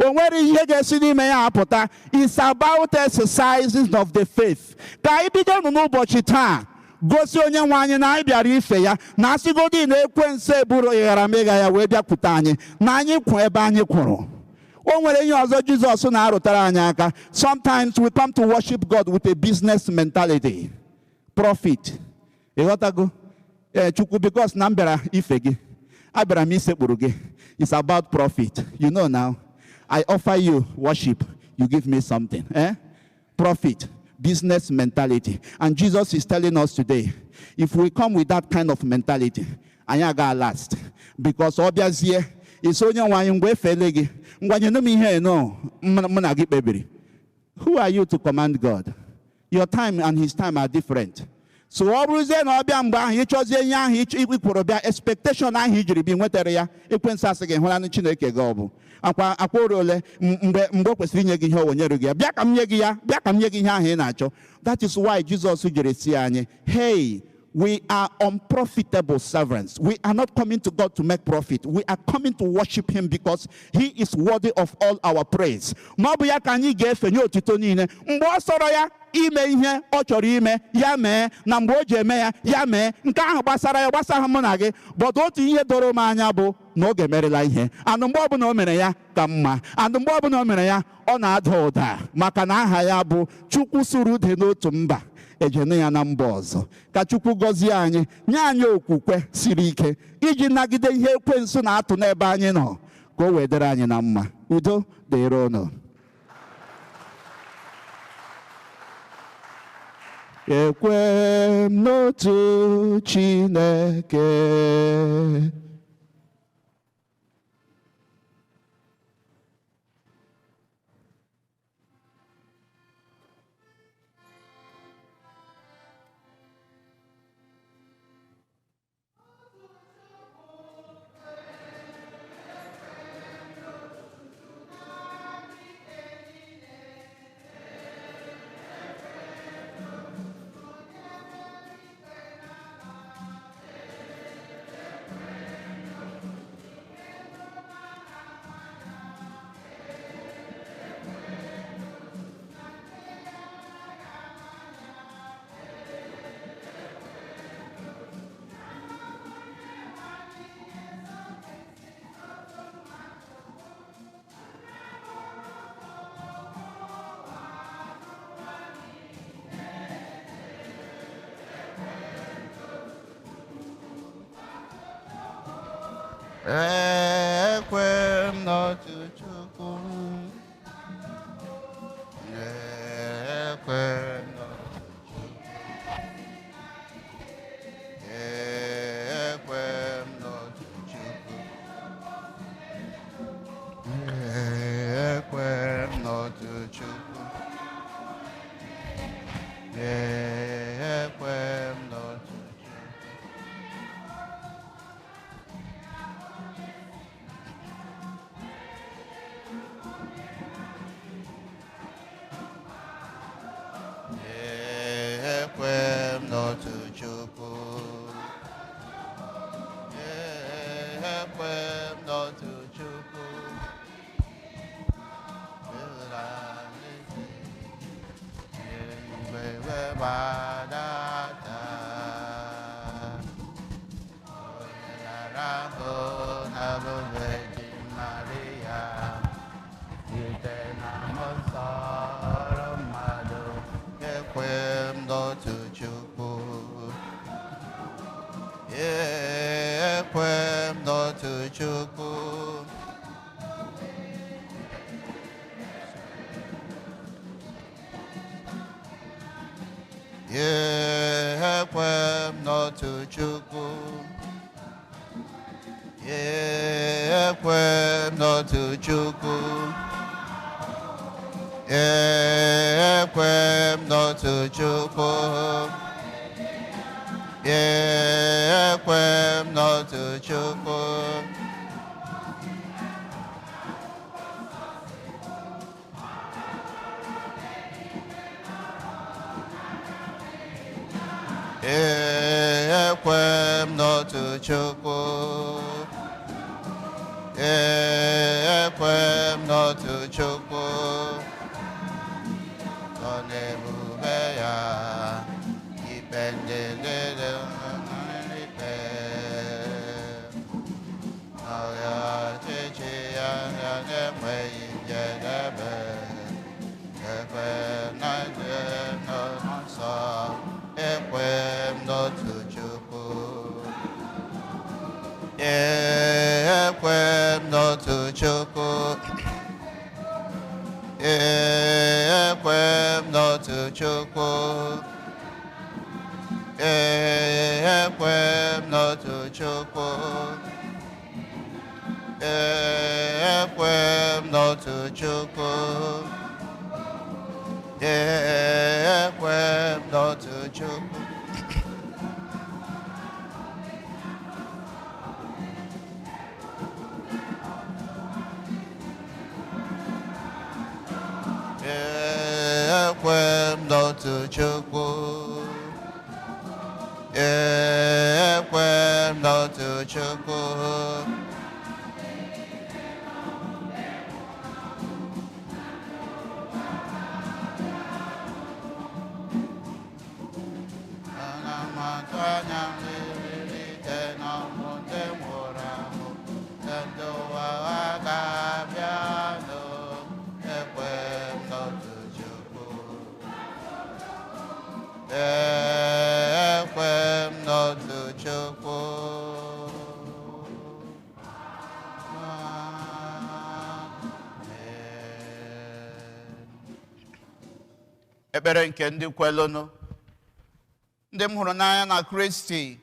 o nwere ihe ga-esi n'ime ya apụta. It's about exercises of the faith. Ka anyị bido nụ n'ụbọchị taa gosi onye nwe anyị na anyị bịara ife ya, na asịgodi na ekwensu eburu ịghara mịgha ya wee bịakwute anyị, na anyị kwụ ebe anyị kwụrụ. O nwere ihe ọzọ Jizọs na-arụtara anyị aka. Sometimes we come to worship God with a business mentality, profit. Ịghọtago? Ee, Chukwu, because na m bịara ife gị, abịara m isekpuru gị, it's about profit. You know, now I offer you worship, you give me something, eh? Profit, business mentality. And Jesus is telling us today, if we come with that kind of mentality, anyị aga last, because ọ bịazie isi, "Onye nwe anyị, ngwa efele gị, ngwa nyenụ m ihe eno mụ na gị kpebiri." Who are you to command God? Your time and his time are different. So ọ bụrụzie na ọ bịa mgbe ahụ, ịchọzie ihe ahụ ikwuru bịa, expectation ahụ i jiri bịa nwetara ya, ekwensu asị gị, "Hụlanụ Chineke gị, ọ bụ akwa ore ole mgbe o kwesịrị inye gị ihe, o nyere gị ya. Bịa ka m nye gị ya, bịa ka m nye gị ihe ahụ ị na-achọ." That is why Jesus jiri si anyị, "Hey, we are unprofitable servants." We are not coming to God to make profit. We are coming to worship Him because He is worthy of all our praise. Ma ọ bụ ya ka anyị ga-efe nye otito niile. Mgbe ọ sọrọ ya ime ihe ọ chọrọ ime, ya mee. Na mgbe o ji eme ya, ya mee. Nke ahụ gbasara ya, gbasara mụ na gị. But otu ihe doro m anya bụ na oge merela ihe. Anụ mgbe ọbụla o mere ya ka mma. Anụ mgbe ọbụla o mere ya, ọ na-ada ụda. Maka na aha ya bụ Chukwu suru ude n'otu mba, ejene ya na mba ọzọ. Ka Chukwu gọzie anyị, nye anyị okwukwe siri ike iji nagide ihe ekwensu na-atụ n'ebe anyị nọ, ka o wee dịrị anyị na mma. Udo dịrị unu. Ekwe m n'otu Chineke. Ekwe m n'otu Chukwu. Ekwe m n'otu Chukwu. Ekwe m n'otu Chukwu. Ekwe m n'otu Chukwu. Ekwe m n'otu Chukwu. Ekwe m n'otu Chukwu. Ekwe m n'otu Chukwu. Eluigwe gbadata. Onye na-arahụ n'abụ Virgin Maria. Site na mmụọ nsọ ọrụ mmadụ. Ekwe m n'otu Chukwu. Ekwe m n'otu Chukwu. Ekwe m n'otu Chukwu. Ekwe m n'otu Chukwu. Ekwe m n'otu Chukwu. Ekwe m n'otu Chukwu. Ekwe m n'otu Chukwu. Ekwe m n'otu Chukwu. Ọ na-ebube ya ikpe ndị niile ikpe. Ọrịa ọchịchị ya ya na-enweghị njedebe. Ekwe na ndị nọ nsọ. Ekwe m n'otu Chukwu. Ekwe m n'otu Chukwu. Ekwe m n'otu Chukwu. Ekwe m n'otu Chukwu. Ekwe m n'otu Chukwu. Ekwe m n'otu Chukwu. Ekwe m n'otu Chukwu. Ekwe m n'otu Chukwu. Ana m atụ anya mbilite n'ọnwụ ndị nwụrụ anwụ, na ndị ụwa ga-abịanụ. Ekwe m n'otu Chukwu. Ekwe m n'otu Chukwu. Amen. Ekpere nke ndị kwelụnụ. Ndị m hụrụ n'anya na Kristi,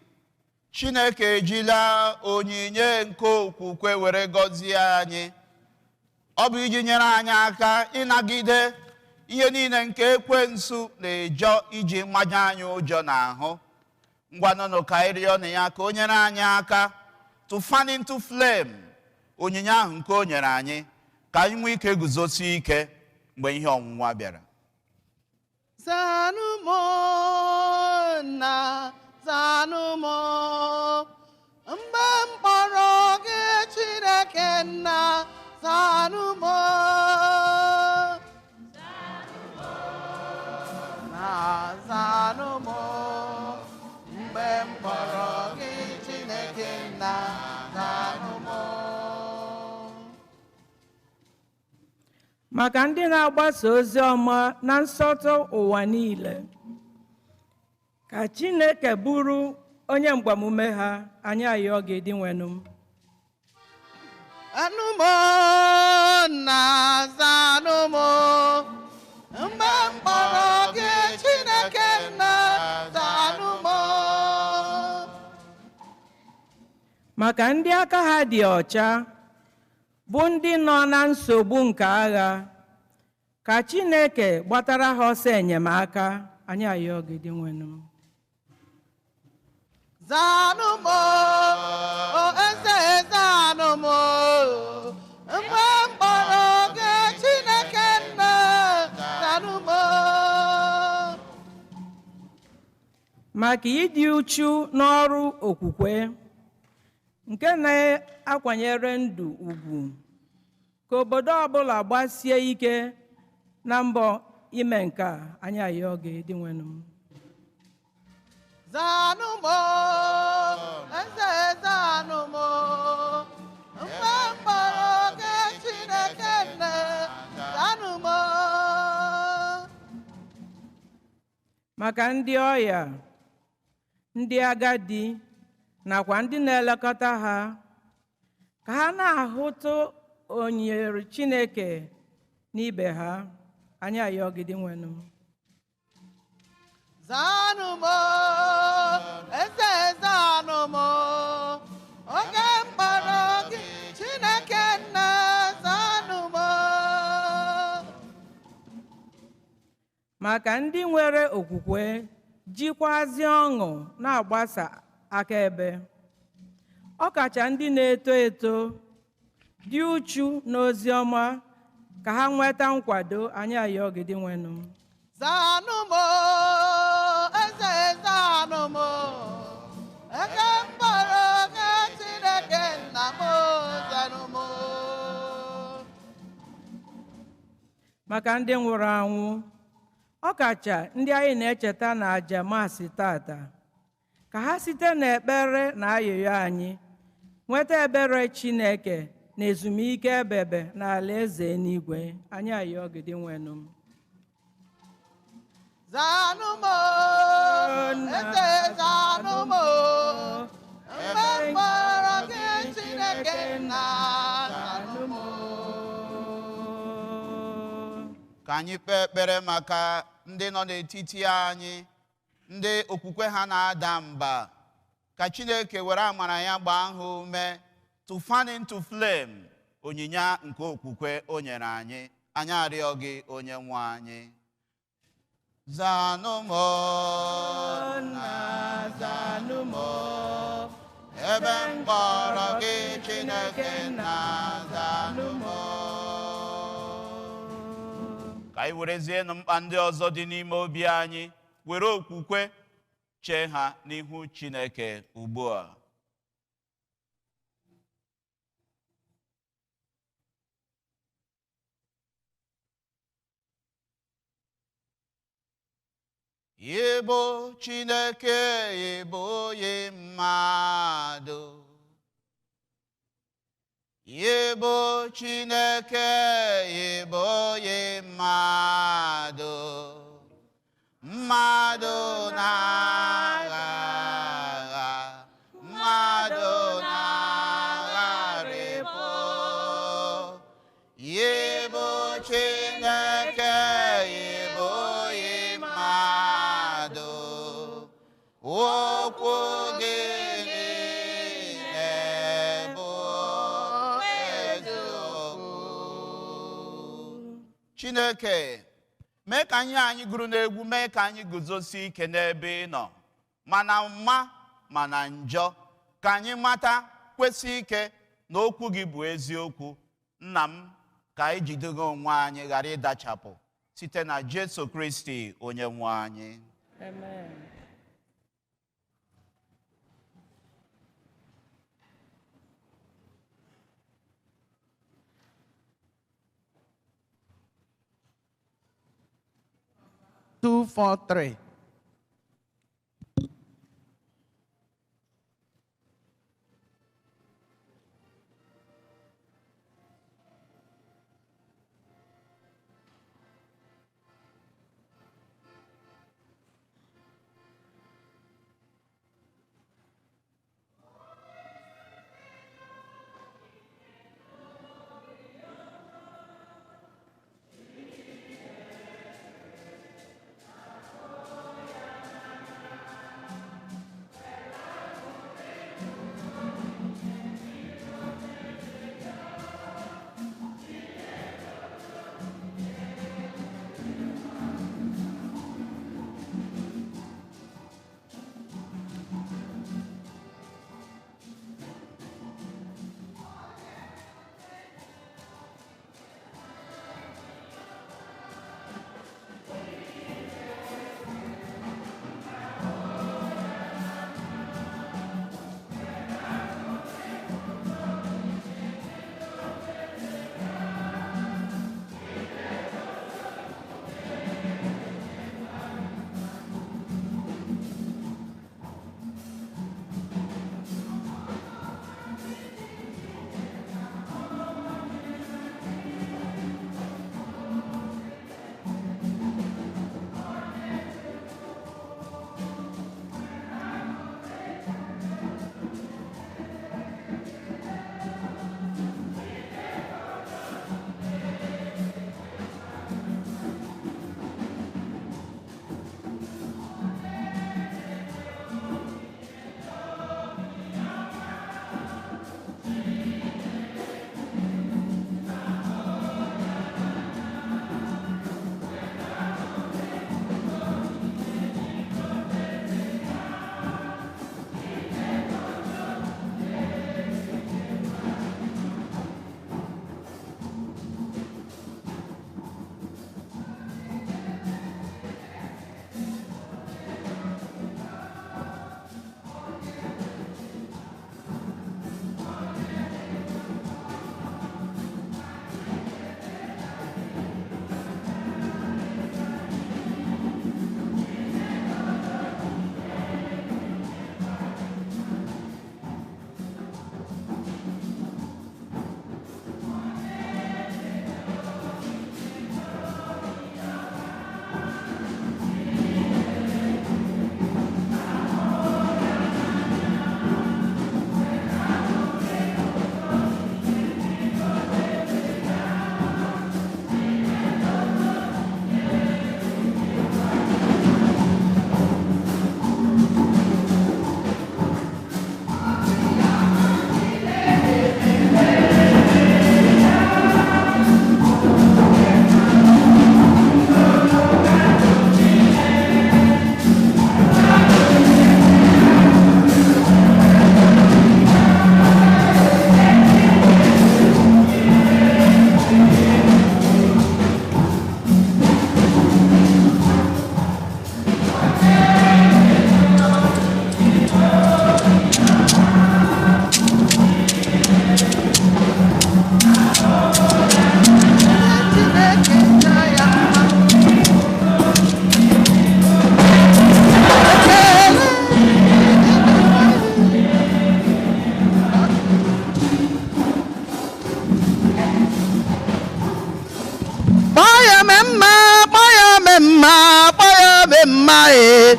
Chineke ejila onyinye nke okwukwe were gọzie anyị. Ọ bụ iji nyere anyị aka ịnagide ihe niile nke ekwensu na-ejọ iji maja anyị ụjọ n'ahụ. Ngwanụnụ ka anyị rịọ na ya ka o nyere anyị aka to fan into flame onyinye ahụ nke o nyere anyị, ka anyị nwee ike guzosie ike mgbe ihe ọnwụnwa bịara. Zanụ m nna, zanụ m, mgbe m kpọrọ gị Chineke nna, zanụ m. Na zanụ m, mgbe m kpọrọ gị Chineke nna, zanụ m. Maka ndị na-agbasa ozi ọma na nsọtụ ụwa niile, ka Chineke bụrụ onye mgbamume ha, anyị ayọọ gị Dinwenụ m. Anụ m na zanụ m, mgbe m kpọrọ gị Chineke nna, zanụ m. Maka ndị aka ha dị ọcha, bụ ndị nọ na nsogbu nke agha, ka Chineke gbatara ha ọsọ enyemaka, anyị ayọọ gị Dinwenụ m. Zanụ m, o eze zanụ m, mgbe m kpọrọ gị Chineke nna, zanụ m. Maka ịdị uchu n'ọrụ okwukwe nke na-akwanyere ndụ ugwu, ka obodo ọbụla gbasie ike na mbọ ime nke a, anyị ayọọ gị Dinwenụ m. Zanụ m, eze zanụ m, mgbe m kpọrọ gị Chineke nna, zanụ m. Maka ndị ọya, ndị agadi nakwa ndị na-elekọta ha, ka ha na-ahụtụ onyere Chineke n'ibe ha, anyị ayọọ gị Dinwenụ m. Zanụ m, eze zanụ m, oge m kpọrọ gị Chineke nna, zanụ m. Maka ndị nwere okwukwe jikwazi ọṅụ na-agbasa akaebe, ọkacha ndị na-eto eto dị uchu n'ozi ọma, ka ha nweta nkwado, anyị ayọọ gị Dinwenụ m. Zanụ m, eze zanụ m, eke m kpọrọ gị Chineke nna m, zanụ m. Maka ndị nwụrụ anwụ, ọkacha ndị anyị na-echeta na aja Maasị tata, ka ha site n'ekpere na ayịyọ anyị nweta ebere Chineke na ezumike ebebe na alaeze eluigwe, anyị ayọọ gị Dinwenụ m. Zanụ m, eze zanụ m, mgbe m kpọrọ gị Chineke nna, zanụ m. Ka anyị kpee ekpere maka ndị nọ n'etiti anyị, ndị okwukwe ha na-ada mba, ka Chineke were amara ya gbaa ha ume to fan into flame onyinye nke okwukwe o nyere anyị. Anyị arịọ gị onye nwe anyị. Zanụ m, nna, zanụ m, ebe m kpọrọ gị Chineke nna, zanụ m. Ka anyị werezienụ mkpa ndị ọzọ dị n'ime obi anyị, were okwukwe chee ha n'ihu Chineke ugbu a. Ịbụ Chineke, ịbụghị mmadụ. Ịbụ Chineke, ịbụghị mmadụ. Mmadụ na-agha agha, mmadụ na-agharịpụ. Ịbụ Chineke, ịbụghị mmadụ. Okwu gị niile bụ eziokwu. Chineke, mee ka ihe anyị gụrụ n'egwu mee ka anyị guzosie ike n'ebe ị nọ, mana mma mana njọ, ka anyị mata kwesị ike na okwu gị bụ eziokwu. Nna m, ka anyị jidego onwe anyị ghara ịdachapụ site na Jesu Kristi onye nwe anyị. Amen. Two, four, three.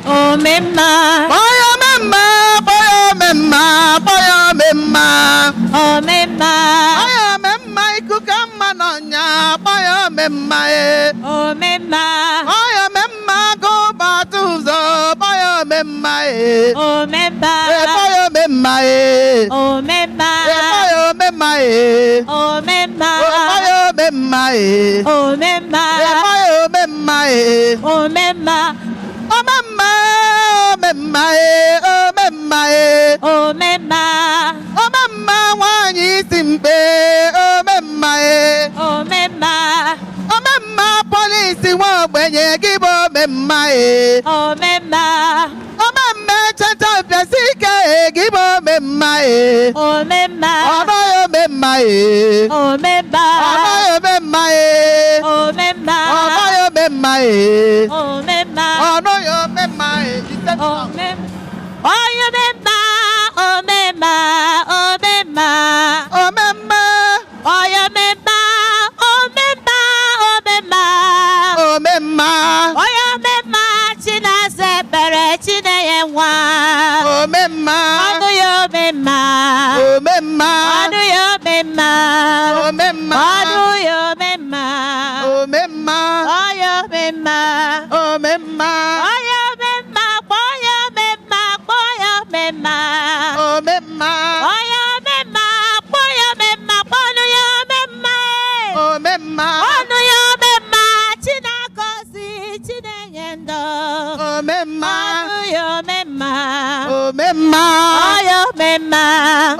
Omemma. Omemma, omemma, omemma. Omemma. Omemma ikuku mma n'ọnya, omemma e. Omemma. Omemma gụbata ụzọ, omemma. Omemma e. Omemma. Ebo ya omemma e. Omemma. Ebo ya omemma e. Omemma. Ebo ya omemma e. Omemma. Ebo ya omemma e. Omemma. Omemma omemma e omemma e. Omemma. Omemma nwanyị isi mkpe omemma e. Omemma. Omemma polisi nwa ogbenye gị bụ omemma e. Omemma. Omemma cheta bịasị ike e gị bụ omemma e. Omemma. Ọnọ ya omemma e. Omemma. Ọnọ ya omemma e. Omemma. Ọnọ ya omemma e. Omemma. Ọnọ ya omemma e. Omemma. Omemma. Omemma. Omemma. Omemma. Omemma. Omemma. Omemma. Omemma. Omemma Chinasa ekpere Chinenye nwa. Omemma. Ọnụ ya omemma. Omemma. Ọnụ ya omemma. Omemma. Ọnụ ya omemma. Omemma. Ọya omemma. Omemma. Ọya omemma. Kpọọ ya omemma. Kpọọ ya omemma. Omemma. Ọya omemma. Kpọọ ya omemma. Kpọọnụ ya omemma. Omemma. Ọnụ ya omemma. Chinagọzi Chinenye ndụ. Omemma. Ọnụ ya omemma. Omemma. Ọya omemma.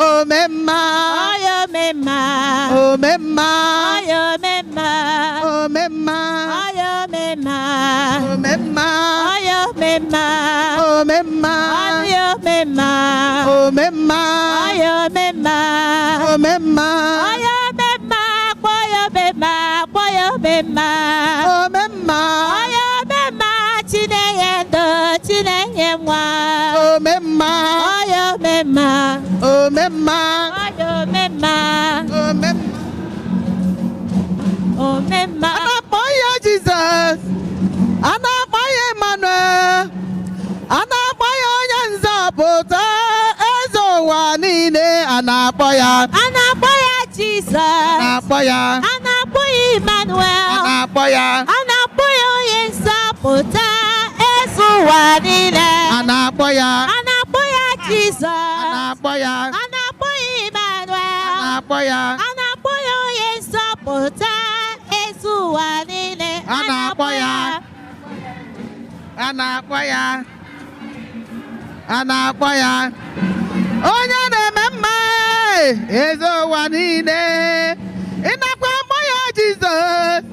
Omemma. Ọya omemma. Omemma. Ọya omemma. Omemma. Ọya omemma. Omemma. Ọya omemma. Omemma. Ọnụ ya omemma. Omemma. Ọya omemma. Omemma. Ọya omemma. Kpọọ ya omemma. Kpọọ ya omemma. Omemma. Ọya omemma. Chinenye ndụ. Chinenye nwa. Omemma. Ọya omemma. Omemma. Ọya omemma. Omemma. Omemma. A na-akpọ ya Jizọs. A na-akpọ ya Emmanuel. A na-akpọ ya onye nzọpụta. Eze ụwa niile a na-akpọ ya. A na-akpọ ya A Jizọs. na-akpọ ya. A na-akpọ ya A Emmanuel. na-akpọ ya. A na-akpọ ya onye nzọpụta. Eze ụwa niile. A na-akpọ ya. A na-akpọ ya A Jizọs. na-akpọ ya. A na-akpọ ya A Emmanuel. na-akpọ ya. A na-akpọ ya onye nzọpụta. Eze ụwa niile. A na-akpọ ya. A na-akpọ ya. A na-akpọ ya. Onye na-eme mma eze ụwa niile. Ị nakwa akpọ ya Jizọs.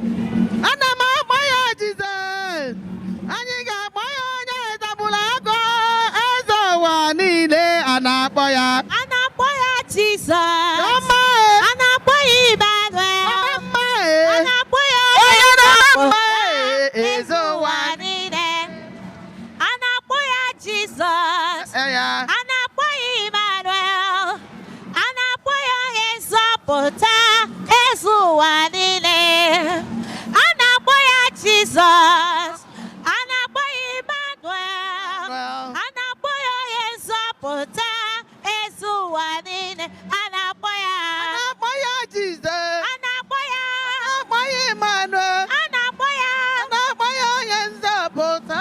Ana m akpọ ya Jizọs. Anyị ga-akpọ ya onye zagburu agụ eze ụwa niile. A na-akpọ ya. A na-akpọ ya Jizọs. Ọma A na-akpọ ya Emmanuel. mma A na-akpọ ya Onye na-eme mma nzọpụta. eze ụwa niile. A na-akpọ ya Jizọs. ya. A na-akpọ ya Emmanuel. A na-akpọ ya onye nzọpụta eze ụwa niile. A na-akpọ ya Jizọs. A na-akpọ ya Emmanuel. A na-akpọ ya onye nzọpụta eze ụwa niile. A na-akpọ ya. A na-akpọ ya Jizọs. A na-akpọ ya. A na-akpọ ya Emmanuel. A na-akpọ ya. A na-akpọ ya onye nzọpụta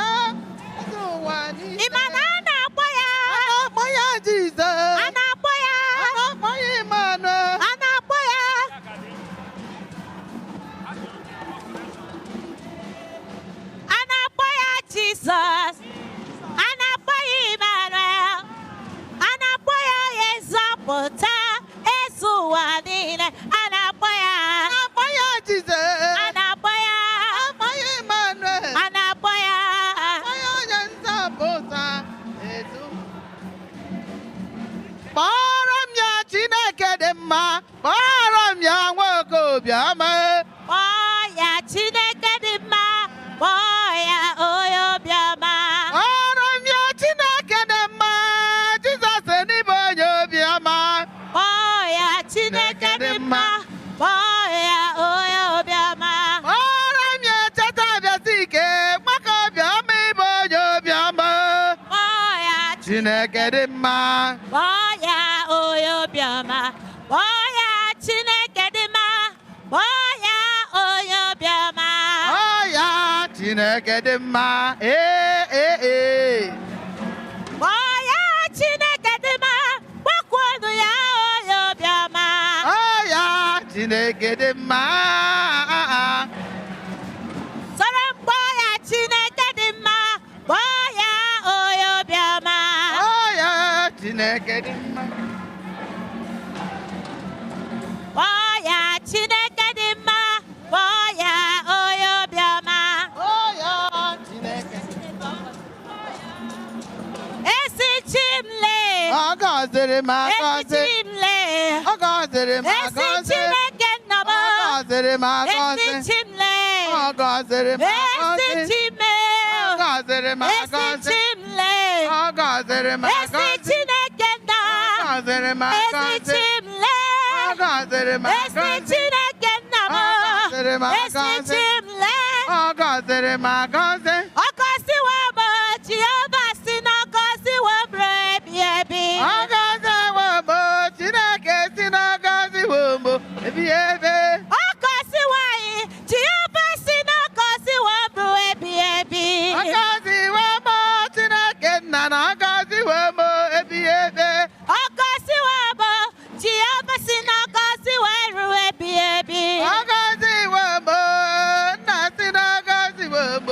eze ụwa niile. Ị ma na a na-akpọ ya. A na-akpọ ya Jizọs. A na-akpọ ya. A na-akpọ ya Emmanuel. A na-akpọ ya. A na-akpọ ya Jizọs. A na-akpọ ya Emmanuel. A na-akpọ ya onye nzọpụta eze ụwa niile. A na-akpọ ya. A na-akpọ ya Jizọs. A na-akpọ ya. A na-akpọ ya Emmanuel. A na-akpọ ya. A na-akpọ ya onye nzọpụta eze ụwa. Kpọrọ m ya Chineke dị mma. Kpọrọ m ya nwoke obiọma. Kpọọ ya Chineke dị mma. Kpọọ ya onye obiọma. Kpọrọ m ya Chineke dị mma. Jizọs n'ịbụ onye obiọma. Kpọọ ya Chineke dị mma. Kpọọ ya onye obiọma. Kpọrọ m ya cheta abịasị ike nwaka obiọma ịbụ onye obiọma. Kpọọ ya Chineke dị mma. Kpọọ ya onye obiọma. Kpọọ ya Chineke dị mma. Kpọọ ya onye obiọma. Ọ ya Chineke dị mma. Ee ee ee. Chineke dị mma. Soro m kpọọ ya Chineke dị mma, kpọọ ya onye obiọma. Kpọọ ya Chineke dị mma. Kpọọ ya Chineke dị mma, kpọọ ya onye obiọma. Kpọọ ya Chineke. Ezi chi m lee. Ọ gọziri m Ezi agọzi. chi m lee. Ọ gọziri m Ezi agọzi. Chineke nna m. Ọ gọziri m Ezi agọzi. chi m lee. Ọ gọziri m Ezi agọzi. chi m lee. Ọ gọziri m Ezi agọzi. chi m lee. Ọ gọziri m Ezi agọzi. Chineke nna. Ọ gọziri m Ezi agọzi. chi m lee. Ọ gọziri m Ezi agọzi. Chineke nna m. Ọ gọziri m Ezi agọzi. chi m lee. Ọ gọziri m agọzi. Ọgọziwo m Jehova si na ọgọziwo m ruo ebi ebi. Ọ gọziwo m, Chineke si na ọgọziwo m ebi ebe. Ọgọziwo anyị Jehova si na ọgọziwo m ruo ebi ebi. Ọ gọziwo m, Chineke nna na ọgọziwo m ebi ebe. Ọgọziwo m Jehova si na ọgọziwo ruo ebi ebi. Ọ gọziwo m, nna si na ọgọziwo m.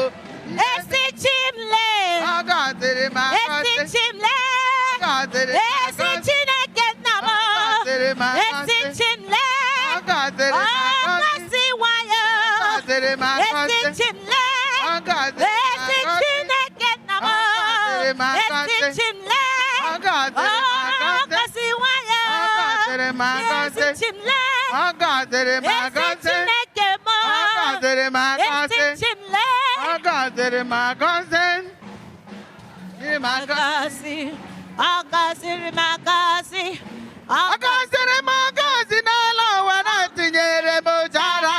Ezi chi m lee. Ọ gọziri m Ezi agọzi. chi m lee. Ọ gọziri m Ezi agọzi. Chineke nna m. Ọ gọziri m Ezi agọzi. chi m lee. Ọ gọziri m agọzi. Ọgọziwo ya. Ọ gọziri m Ezi agọzi. chi m lee. Ọ gọziri m Ezi agọzi. Chineke nna m. Ọ gọziri m Ezi agọzi. chi m lee. Ọ gọziri m agọzi. Ọgọziwo ya. Ọ gọziri m agọzi. Ezi chi m lee. Ọ gọziri m Ezi agọzi. Chineke m. Ọ gọziri m Ezi agọzi. chi m lee. Ọ gọziri m agọzi. Gịnị m agọzi? Agọzi. Ọ gọziri m agọzi. Ọ gọziri m agọzi n'elu ụwa na o tinyere m ụjara.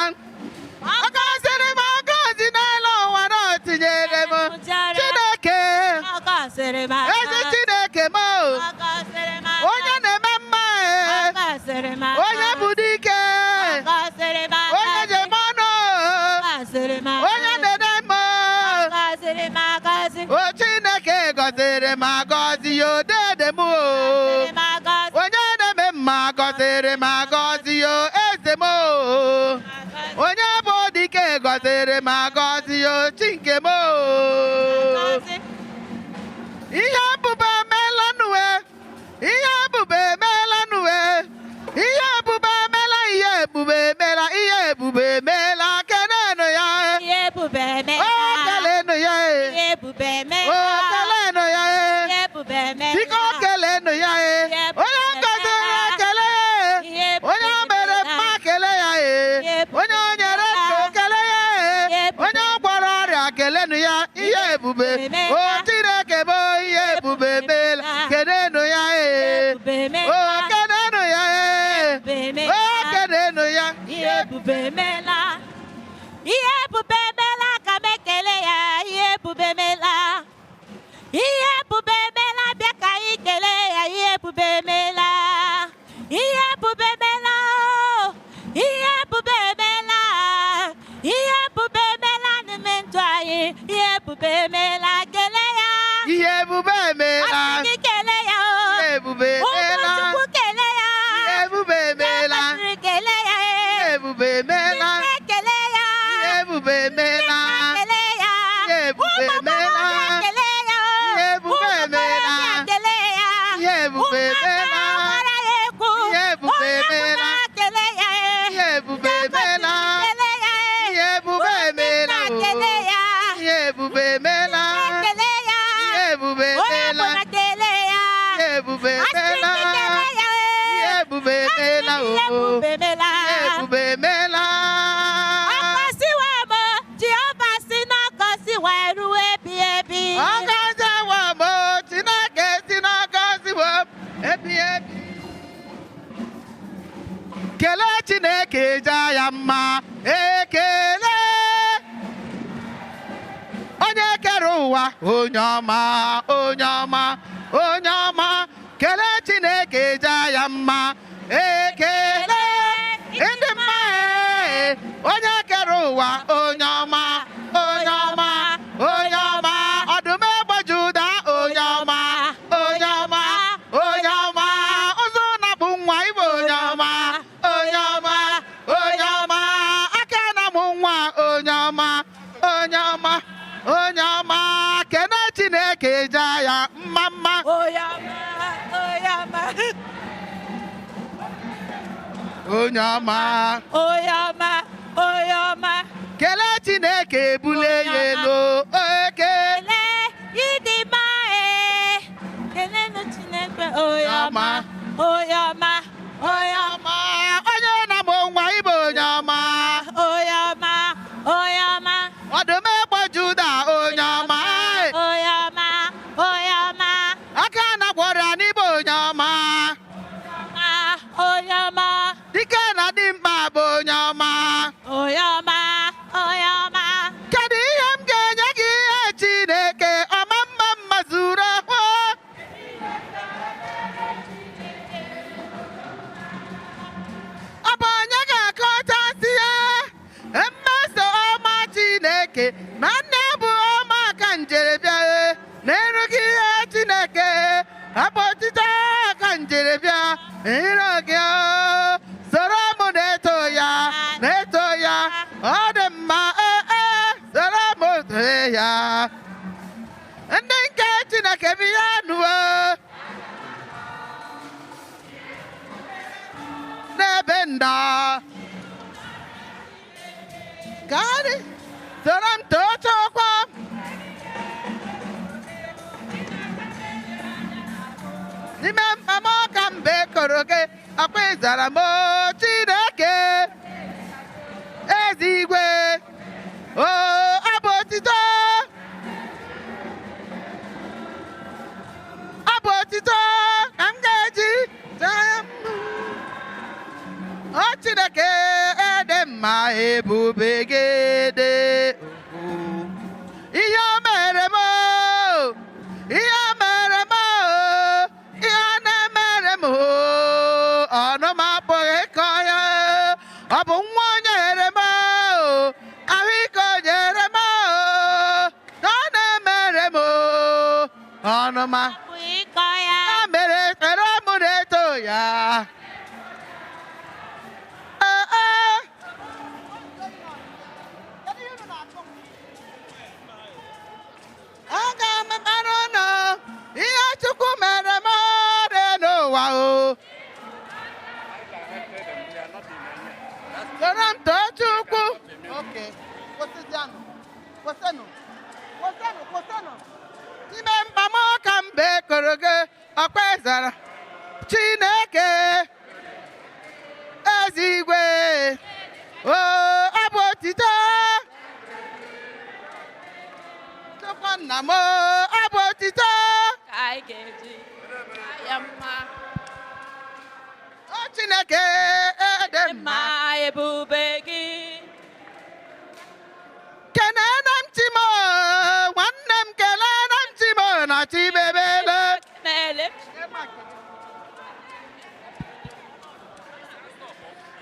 Ọ gọziri m agọzi n'elu ụwa na o tinyere m Chineke. Ọ gọziri m Ezi agọzi. Chineke m o. Ọ gọziri m agọzi. Onye na-eme mma Ọ e. gọziri m agọzi. Onye bụ dike. Ọ gọziri m agọzi. Onye ji eme ọnụ. Ọ gọziri m agọzi. Onye na-ede mma. Ọ gọziri m agọzi. O Chineke gọziri m agọzi ya odede m o. Gọziri m agọzi. Onye na-eme mma gọziri m agọzi ya eze m o. Onye bụ dike gọziri m agọzi ya chi nke m o. Agọzi. Ihe ebube emeela nue. Ihe ebube emeela nue. Ihe ebube emeela, ihe ebube emeela, ihe ebube emeela, kelenụ ya. Ihe ebube O emeela. kelenụ ya. Ihe ebube emeela. O kelenụ ya. Ihe ebube emeela. Biko kelenụ ya. Onye gọziri ekele ya. Onye mere mma kele ya. Onye o nyere ndụ kele ya. Onye ọ gwọrọ ọrịa kelenụ ya. Ihe ebube. O Chineke bụ ihe ebube emeela. Kelenụ ya. Ihe ebube O emeela. kelenụ ya. Ebube O emeela. kelenụ ya. Ihe ebube emeela. Ihe ebube emeela ka m ekele ya. Ihe ebube emeela. Ihe ebube emeela bịa ka anyị kelee ya. Ihe ebube emeela. Ihe ebube emeela. O. Ihe ebube emeela. Ihe ebube emeela n'ime ndụ anyị. Ihe ebube emeela kelee ya. Ihe ebube emeela. Asị gị kelee ya o. Ihe ebube emeela. Ụmụ Chukwu kelee ya. Ihe ebube emeela. Ndị kwesịrị kelee ya. Ihe ebube emeela. Ndị kelee ya. Ihe ebube emeela. Ndị kelee ya. Ihe ebube Ụmụ emeela. agbọghọbịa kelee ya. Ihe ebube Ụmụ emeela. okorobịa kelee ya. Ihe ebube Ụmụaka emeela. gbara ya egwu. Ihe ebube Onye emeela. ọbụla kelee ya. Ihe ebube Ndị emeela. kwesịrị kelee ya. Ihe ebube Ndị emeela. nna kelee ya. Ihe ebube emeela. Ndị kelee ya. Ihe ebube Onye emeela. ọbụla kelee ya. Ihe ebube Asị emeela. gị kelee ya. Ihe ebube emeela. Asị gị ihe o. ebube emeela. Ihe ebube emeela. Ọgọziwa m Jehova si na ọgọziwa ruo ebi ebi. Ọ gọziwo m, Chineke si na ọ gọziwo m ebi ebi. Kelee Chineke jaa ya mma, ekele. Onye kere ụwa, onye ọma, onye ọma, onye ọma. Kelee Chineke jaa ya mma, ekele. Ndị mma, ee, onye kere ụwa, onye ọma, onye ọma, onye ọma. Ọdụm egbe Juda, onye ọma, onye ọma, onye ọma. Ụzụ na-abụ nwa Igbo, onye ọma, onye ọma, Chineke jaa ya mma mma. Onye ọma, onye ọma. Onye ọma. Onye ọma, onye ọma. Kelee Chineke bulie ya elu. Eke. Kelee ịdị mma ee. Keleenụ Chineke onye ọma, onye ọma, onye ọma. Onye na-amụ nwa ịbụ onye ọma. Onye ọma, onye ọma. Ọdụm egbe Juda onye ọma. Onye ọma, onye ọma. Aka na-agwọrọ n'ịbụ onye ọma. Onye ọma. Dike na dimkpa bụ onye ọma. Onye ọma, onye ọma. Kedu ihe m ga-enye gị ihe Chineke ọma mma mma zuru ahụ? Ọ bụ onye ga-akọchasị ya mmeso ọma Chineke na nne bụ ọma ka njere bịa na-erughị ihe Chineke abụ otito ka njere bịa ịrụ gị soro m na-eto ya na-eto ya ọ dị mma ee soro m too ya ndị nke Chineke bi ya nuo n'ebe nda ka dị soro m too chọkwa n'ime mkpa m ka mbe kọrọ gị akwa ịzara m Chineke ezi igwe o abụ otito abụ otito ka m ga-eji jaa o Chineke ede mma ebube gị dị ukwuu. Ihe o mere m ihe o mere m ihe ọ na-emere m ọnụ m apụghị ịkọ ya ọ bụ nwa o nyere m ahụike o nyere m ka ọ na-emere m ọnụ m Ịkọ ya. Ya mere ekpere m na-eto ya. Aga m mara ụnụ ihe Chukwu mere m dị n'ụwa o. Soro m too Chukwu. Okay, kwụsịzianụ, kwụsịnụ, kwụsịnụ, kwụsịnụ. N'ime mkpa m ka mbe kọrọ gị ọkwa ịzara Chineke ezi igwe o abụ otito Chukwu nna m abụ otito Ka anyị ga-eji ya mma. O Chineke ede mma Mma ebube gị. Kelere m Chimo nwanne m kelere m Chimo na Chimebele.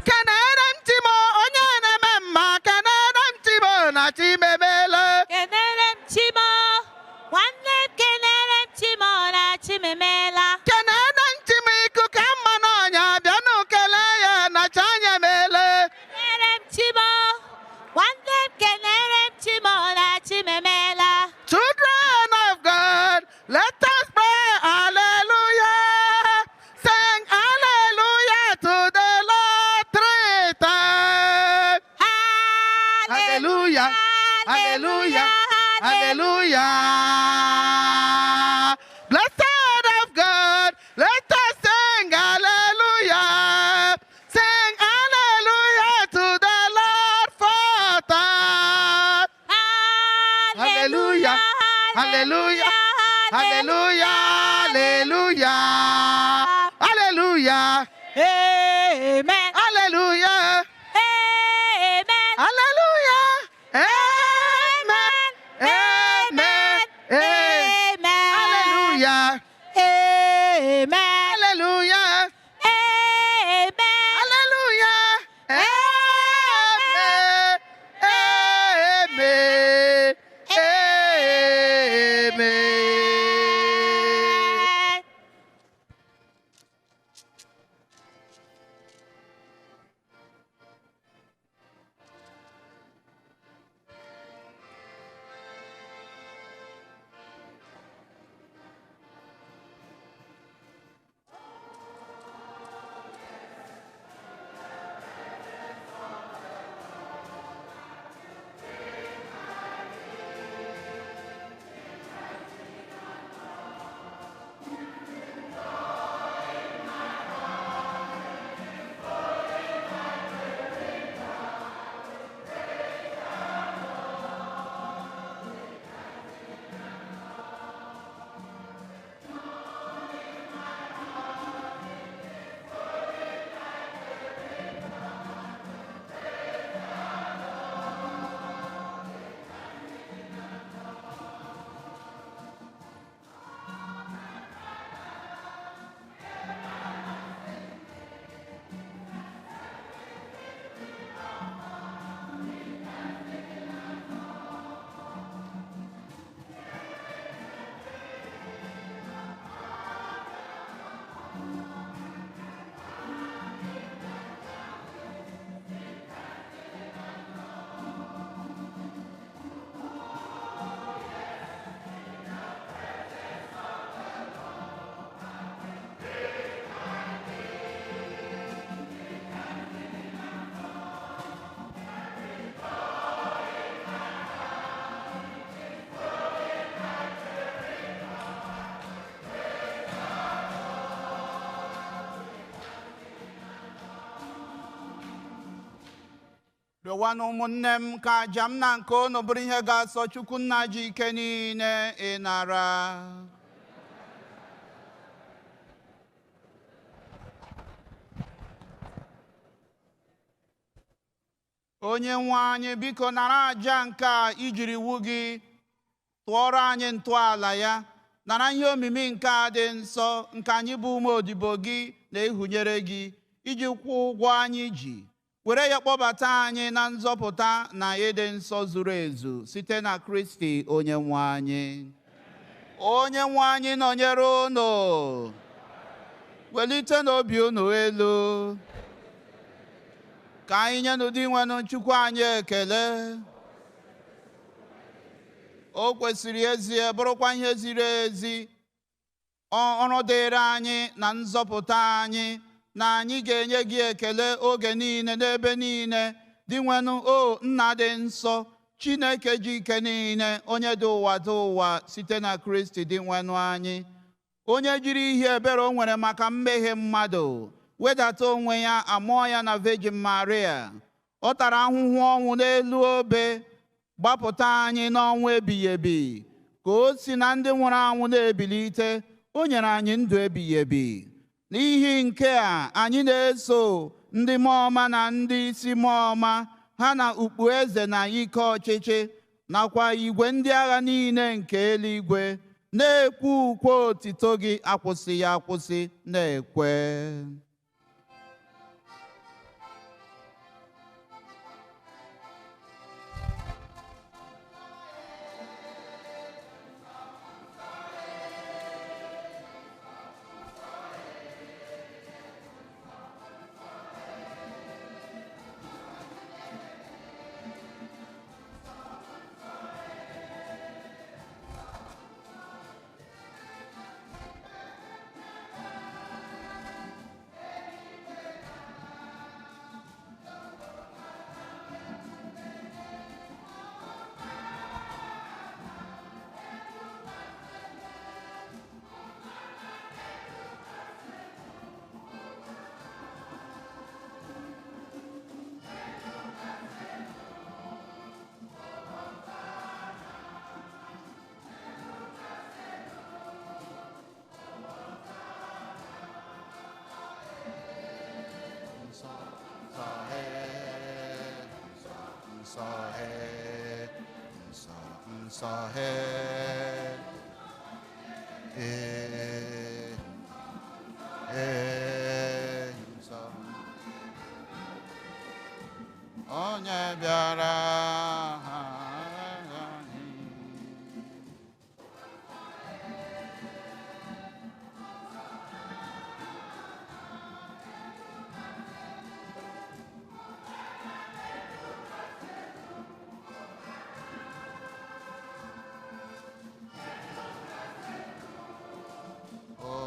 Kelere m Chimo onye na-eme mma kelere m Chimo na Chimebele. Kelere m Chimo, nwanne m kelere m Chimo na Chimemela. Kelere m Chimo ikuku mma n'ọnya bịanụ kelee ya na Chanyemele. Kelere m Chimo, nwanne m kelere m Chimo na Chimemela. Children of God, let us pray, hallelujah. Sing hallelujah to the Lord three times. Hallelujah, hallelujah, hallelujah. Blessed of God, let us sing hallelujah. Sing hallelujah to the Lord four times. Hallelujah, hallelujah, hallelujah, hallelujah, hallelujah. Amen. Hallelujah. Amen. Hallelujah. Amen. Amen. Amen. Hallelujah. Amen. Hallelujah. Amen. Hallelujah. Amen. Amen. Amen. Rịọwanụ ụmụnne m ka aja m na nke unu bụrụ ihe ga-asọ Chukwu nna ji ike niile ịnara. Onye nwe anyị, biko nara aja nke a ijiri wu gị tụọrọ anyị ntọala ya. Nara ihe omimi nke a dị nsọ nke anyị bụ ụmụ odibo gị na-ehunyere gị iji kwụọ ụgwọ anyị ji. Were ya kpọbata anyị na nzọpụta na ịdị nsọ zuru ezu site na Kristi onye nwe anyị. Onye nwe anyị nọnyere unu. Welite n'obi unu elu. Ka anyị nye n'ụdị nwenụ Chukwu anyị ekele. O kwesịrị ezie bụrụkwa ihe ziri ezi, ọrụ dịịrị anyị na nzọpụta anyị, na anyị ga-enye gị ekele oge niile n'ebe niile. Dinwenụ o nna dị nsọ, Chineke ji ike niile, onye dị ụwa dị ụwa site na Kristi Dinwenụ anyị, onye jiri ihe ebere o nwere maka mmehie mmadụ wedata onwe ya amụọ ya na Virgin Maria. Ọ tara ahụhụ ọnwụ n'elu obe, gbapụta anyị n'ọnwụ ebighị ebi, ka o si na ndị nwụrụ anwụ na-ebilite, o nyere anyị ndụ ebighị ebi. N'ihi nke a anyị na-eso ndị mmụọ ọma na ndị isi mmụọ ọma ha na ukpu eze na ike ọchịchị nakwa igwe ndị agha niile nke eluigwe na-ekwe ukwe otito gị akwụsịghị akwụsị na-ekwe. Onye bịara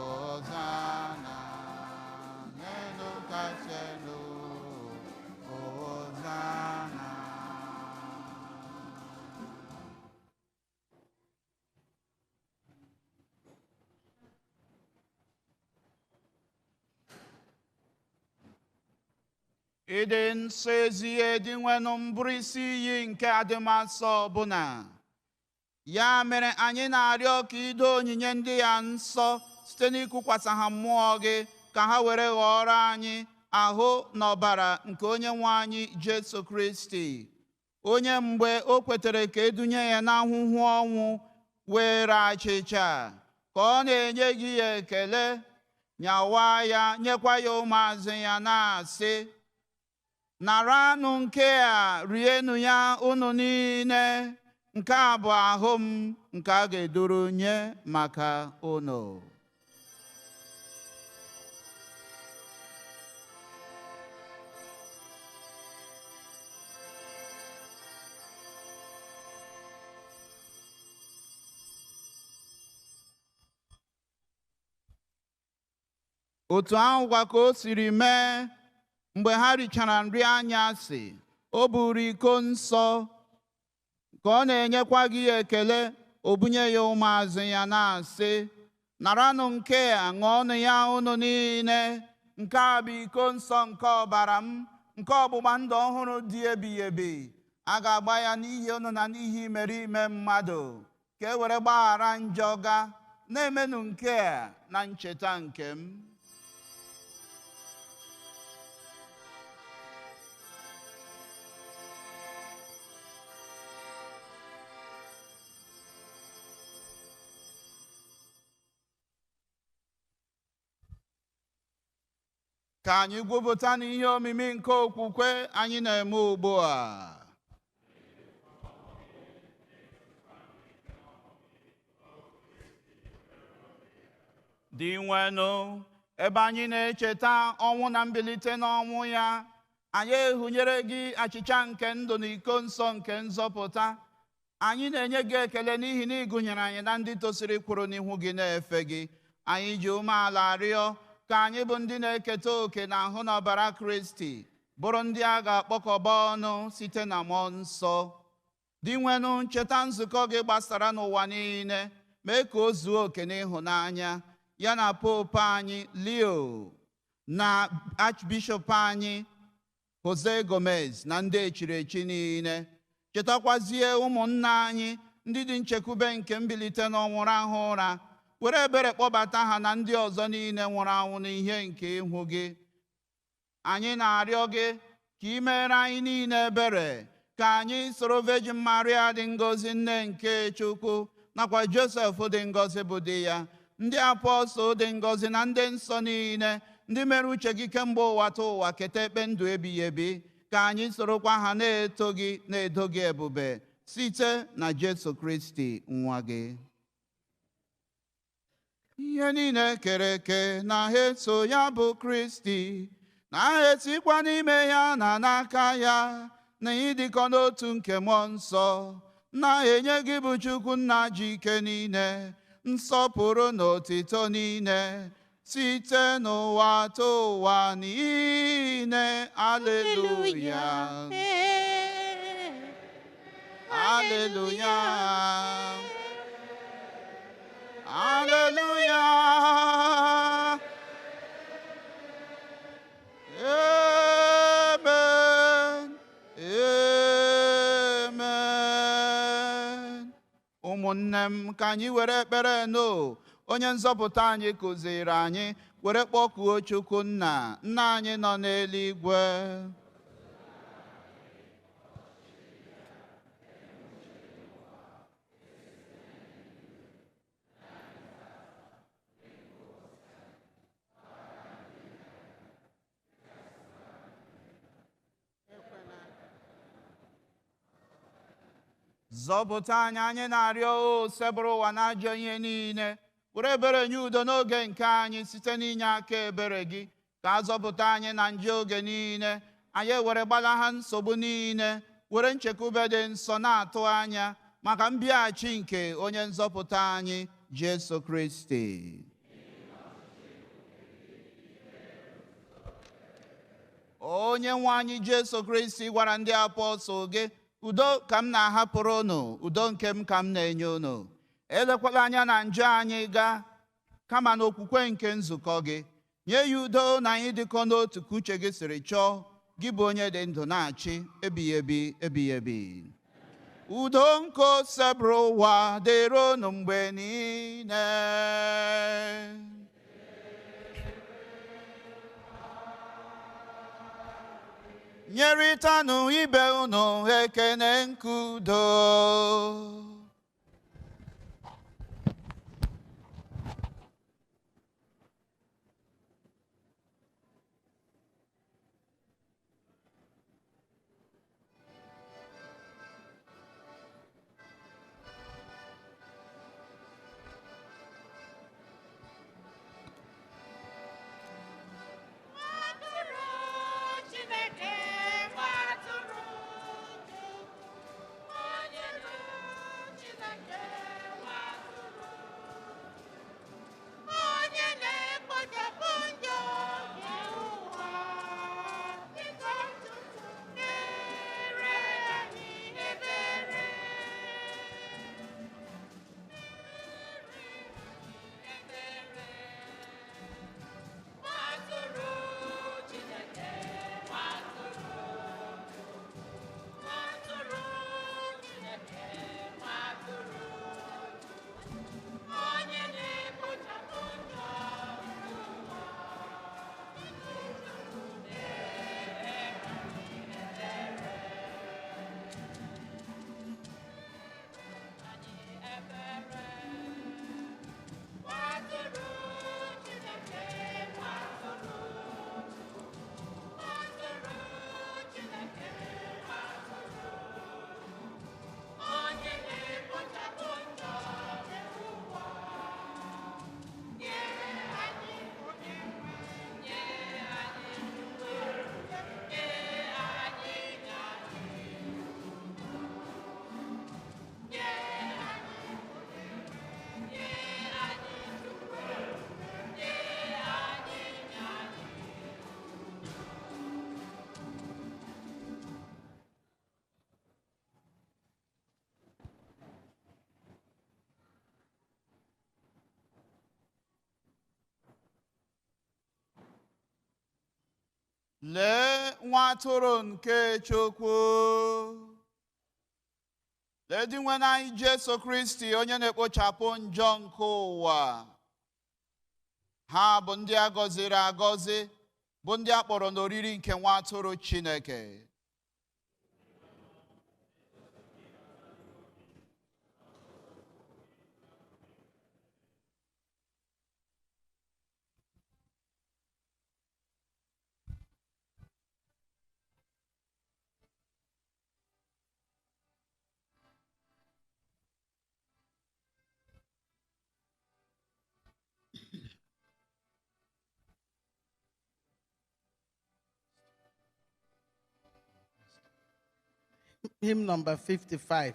Hosanna, n'elu kasị elu, Hosanna. Ịdị nsọ ezie Dinwenụ mbụrụ isi iyi nke adịmasọ ọbụla. Ya mere anyị na-arịọ ka ido onyinye ndị ya nsọ site n'ịkụkwasị ha mmụọ gị ka ha were ghọọrọ anyị ahụ na ọbara nke onye nwe anyị Jesu Kristi, onye mgbe o kwetere ka edunye ya n'ahụhụ ọnwụ were achịcha ka ọ na-enye gị ya ekele, nyawa ya nyekwa ya ụmụazụ ya na-asị: naranụ nke a, rienụ ya unu niile, nke a bụ ahụ m nke a ga-eduru nye maka unu. Otu ahụkwa ka o siri mee mgbe ha richara nri anyasị, o buru iko nsọ ka ọ na-enyekwa gị ekele, o bunye ya ụmụazụ ya na-asị: naranụ nke a, ṅụọnụ ya unu niile, nke a bụ iko nsọ nke ọbara m, Nke ọgbụgba ndụ ọhụrụ dị ebighị ebi. A ga-agba ya n'ihi unu na n'ihi imerime mmadụ, ka e were gbaghara njọ ga. Na-emenụ nke a na ncheta nke m. Ka anyị gwupụta n'ihe omimi nke okwukwe anyị na-eme ugbu a. Dị nwenụ, ebe anyị na-echeta ọnwụ na mbilite n'ọnwụ ya, anyị ehunyere gị achịcha nke ndụ na iko nsọ nke nzọpụta. Anyị na-enye gị ekele n'ihi na ị gụnyere anyị na ndị tosiri kwụrụ n'ihu gị na-efe gị. Anyị ji umeala rịọ ka anyị bụ ndị na-eketa oke na ahụ na ọbara Kristi bụrụ ndị a ga-akpọkọba ọnụ site na mmụọ nsọ. Dị nwenụ, ncheta nzukọ gị gbasara n'ụwa niile, mee ka o zuo oke n'ịhụnanya ya na Pope anyị Leo na Archbishop anyị Jose Gomez na ndị echiri echi niile. Chetakwazie ụmụnna anyị ndị dị nchekwube nke mbilite n'ọnwụ rahụ ụra, were ebere kpọbata ha na ndị ọzọ niile nwụrụ anwụ n'ihe nke ihu gị. Anyị na-arịọ gị ka ị meere anyị niile ebere, ka anyị soro Virgin Maria dị ngọzi nne nke Chukwu, nakwa Josef dị ngọzi bụ di ya, ndị apọstụl dị ngọzi na ndị nsọ niile, ndị mere uche gị kemgbe ụwa ta ụwa keta ekpe ndụ ebighị ebi, ka anyị sorokwa ha na-eto gị na-edo gị ebube site na Jesu Kristi nwa gị. Ihe niile kere eke na ha eso ya bụ Kristi, na ha esikwa n'ime ya na n'aka ya, na ịdịkọ n'otu nke mmụọ nsọ, na-enye gị bụ Chukwu nna ji ike niile, nsọpụrụ na otito niile, site n'ụwa ta ụwa niile. Aleluya. Aleluya. Aleluya. Amen. Amen. Ụmụnne m, ka anyị were ekpere nụ onye nzọpụta anyị kụziri anyị, were kpọkuo Chukwu nna, nna anyị nọ n'eluigwe. Zọpụta anyị, anyị na-arịọ o sebụrụ ụwa na ajọ ihe niile, were ebere nye udo n'oge nke anyị site n'inye aka ebere gị, ka a zọpụta anyị na njọ oge niile, anyị ewere gbalaha nsogbu niile, were nchekwube dị nsọ na-atụ anya maka mbịaghachi nke onye nzọpụta anyị Jesu Kristi. Onye nwe anyị Jesu Kristi gwara ndị apọstụl gị, udo ka m na-ahapụrụ unu, udo nke m ka m na-enye unu. Elekwala anya na njọ anyị gaa, kama n'okwukwe nke nzukọ gị. Nye ya udo na anyị dịkọ n'otu ka uche gị siri chọọ, gị bụ onye dị ndụ na-achị ebighị ebi ebighị ebi. Udo nke osebụrụ ụwa dịrị unu mgbe niile. Nyerịtanụ ibe unu ekene nke udo. Chineke, nwa atụrụ Chukwu, onye na Lee nwa atụrụ nke Chukwu. Lee Dinwenụ anyị Jesu Kristi, onye na-ekpochapụ njọ nke ụwa. Ha bụ ndị a gọziri agọzi, bụ ndị a kpọrọ n'oriri nke nwa atụrụ Chineke. Hymn number 55.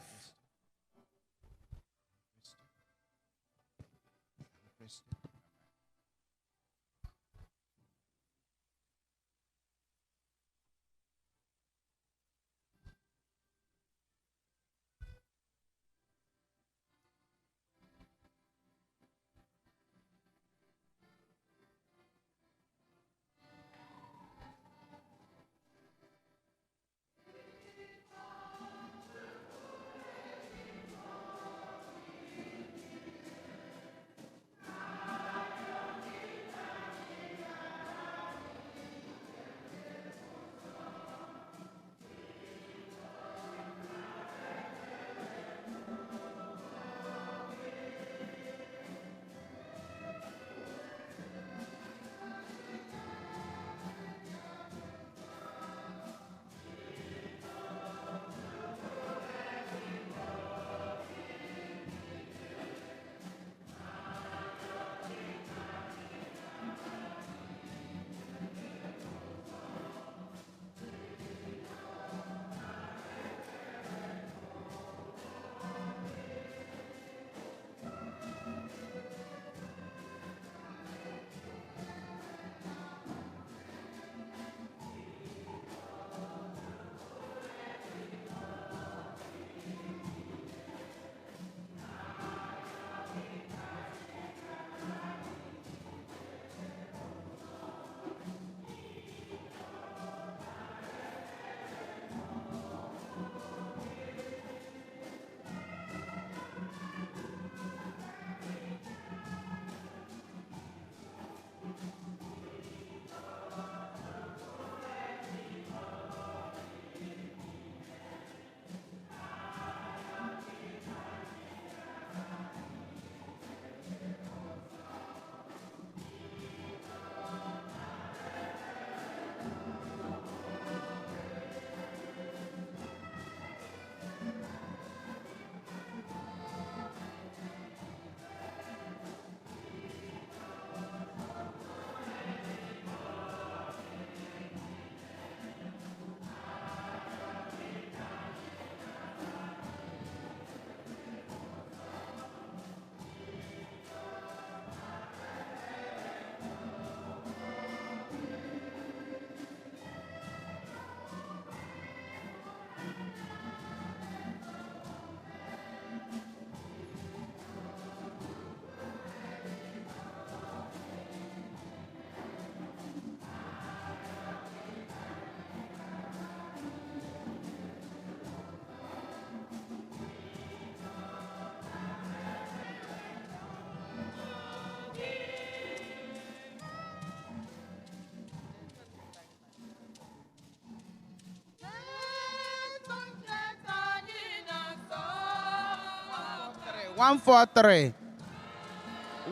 143.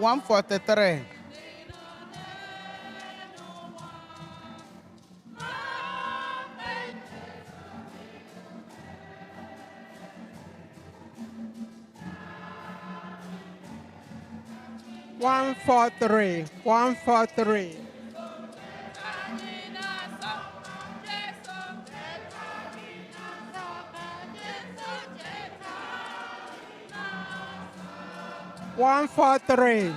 143. 143. 143. 143.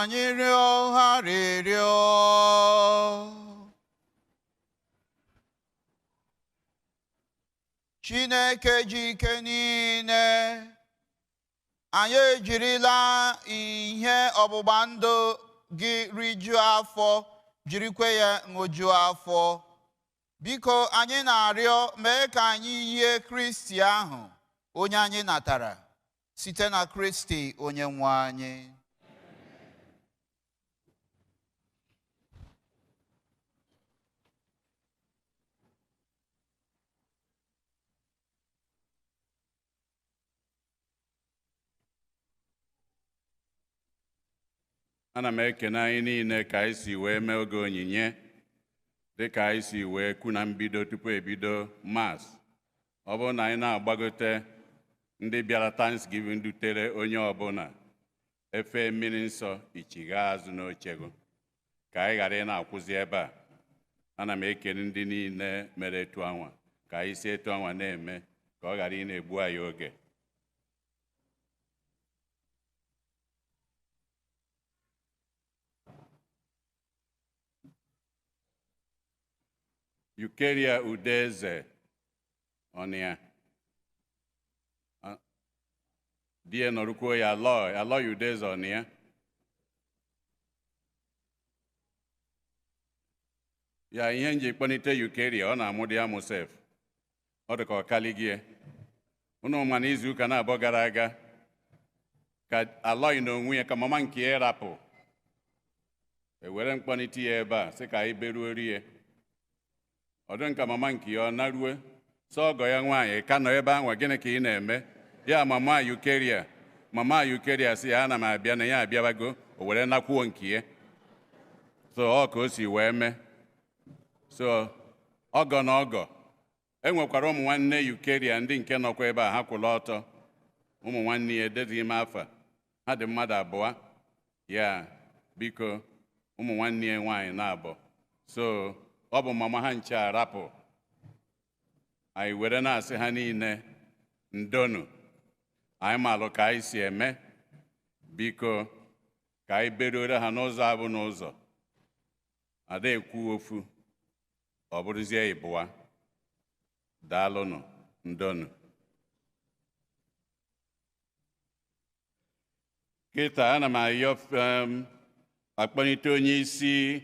anyị rịọ arịrịọ. Chineke ji ike niile, anyị ejirila ihe ọgbụgba ndụ gị rijuo afọ, jirikwa ya ṅụjuo afọ. Biko anyị na-arịọ mee ka anyị yie Kristi ahụ onye anyị natara site na Kristi onye nwe anyị. Ana m ekene anyị niile ka anyị si wee mee oge onyinye dị ka anyị si wee kwu na mbido tupu ebido Mass. Ọ bụrụ na anyị na-agbagote ndị bịara Thanksgiving dutere onye ọbụla efe mmiri nsọ ichigha azụ n'ochego ka anyị ghara ị na-akwụzi ebe a. Ana m ekene ndị niile mere etu anwa ka anyị si etu anwa na-eme ka ọ ghara ị na-egbu anyị oge. Eucharia Udeze ọnịa di ya nọrụkwuo ya Aloy Udeze ọnịa ya ihe nji kpọnite Eucharia ọ na-amụ dị amụ sef ọ dị ka ọ kaligie unu ma na izuụka na-abụọ gara aga ka Aloy na onwe ya ka mama nke ya rapụ ewere mkpọnite ya ebe a sị ka anyị beruo rie. Ọ dị nka mama nke ya ọ narue sọ ọgọ ya nwaanyị ka nọ ebe ahụ gịnị ka ị na-eme ya mama Eucharia sị ya ana m abịa na ya abịabago o were nakwuo nke ya so ọ ka o si wee mee so ọgọ na ọgọ e nwekwara ụmụ nwanne Eucharia ndị nke nọkwa ebe a ha kwụrụ ọtọ ụmụ nwanne ya edezighị m afa ha dị mmadụ abụọ ya biko ụmụ nwanne ya nwaanyị na-abụ so ọ bụ mama ha nche arapụ anyị were na-asị ha niile ndonu anyị malụ ka anyị si eme biko ka anyị beruore ha n'ụzọ abụ n'ụzọ ada ekwu ofu ọ bụrụzie ịbụa daalụnụ ndonu. Kịta ana m ayọ akpọlite onye isi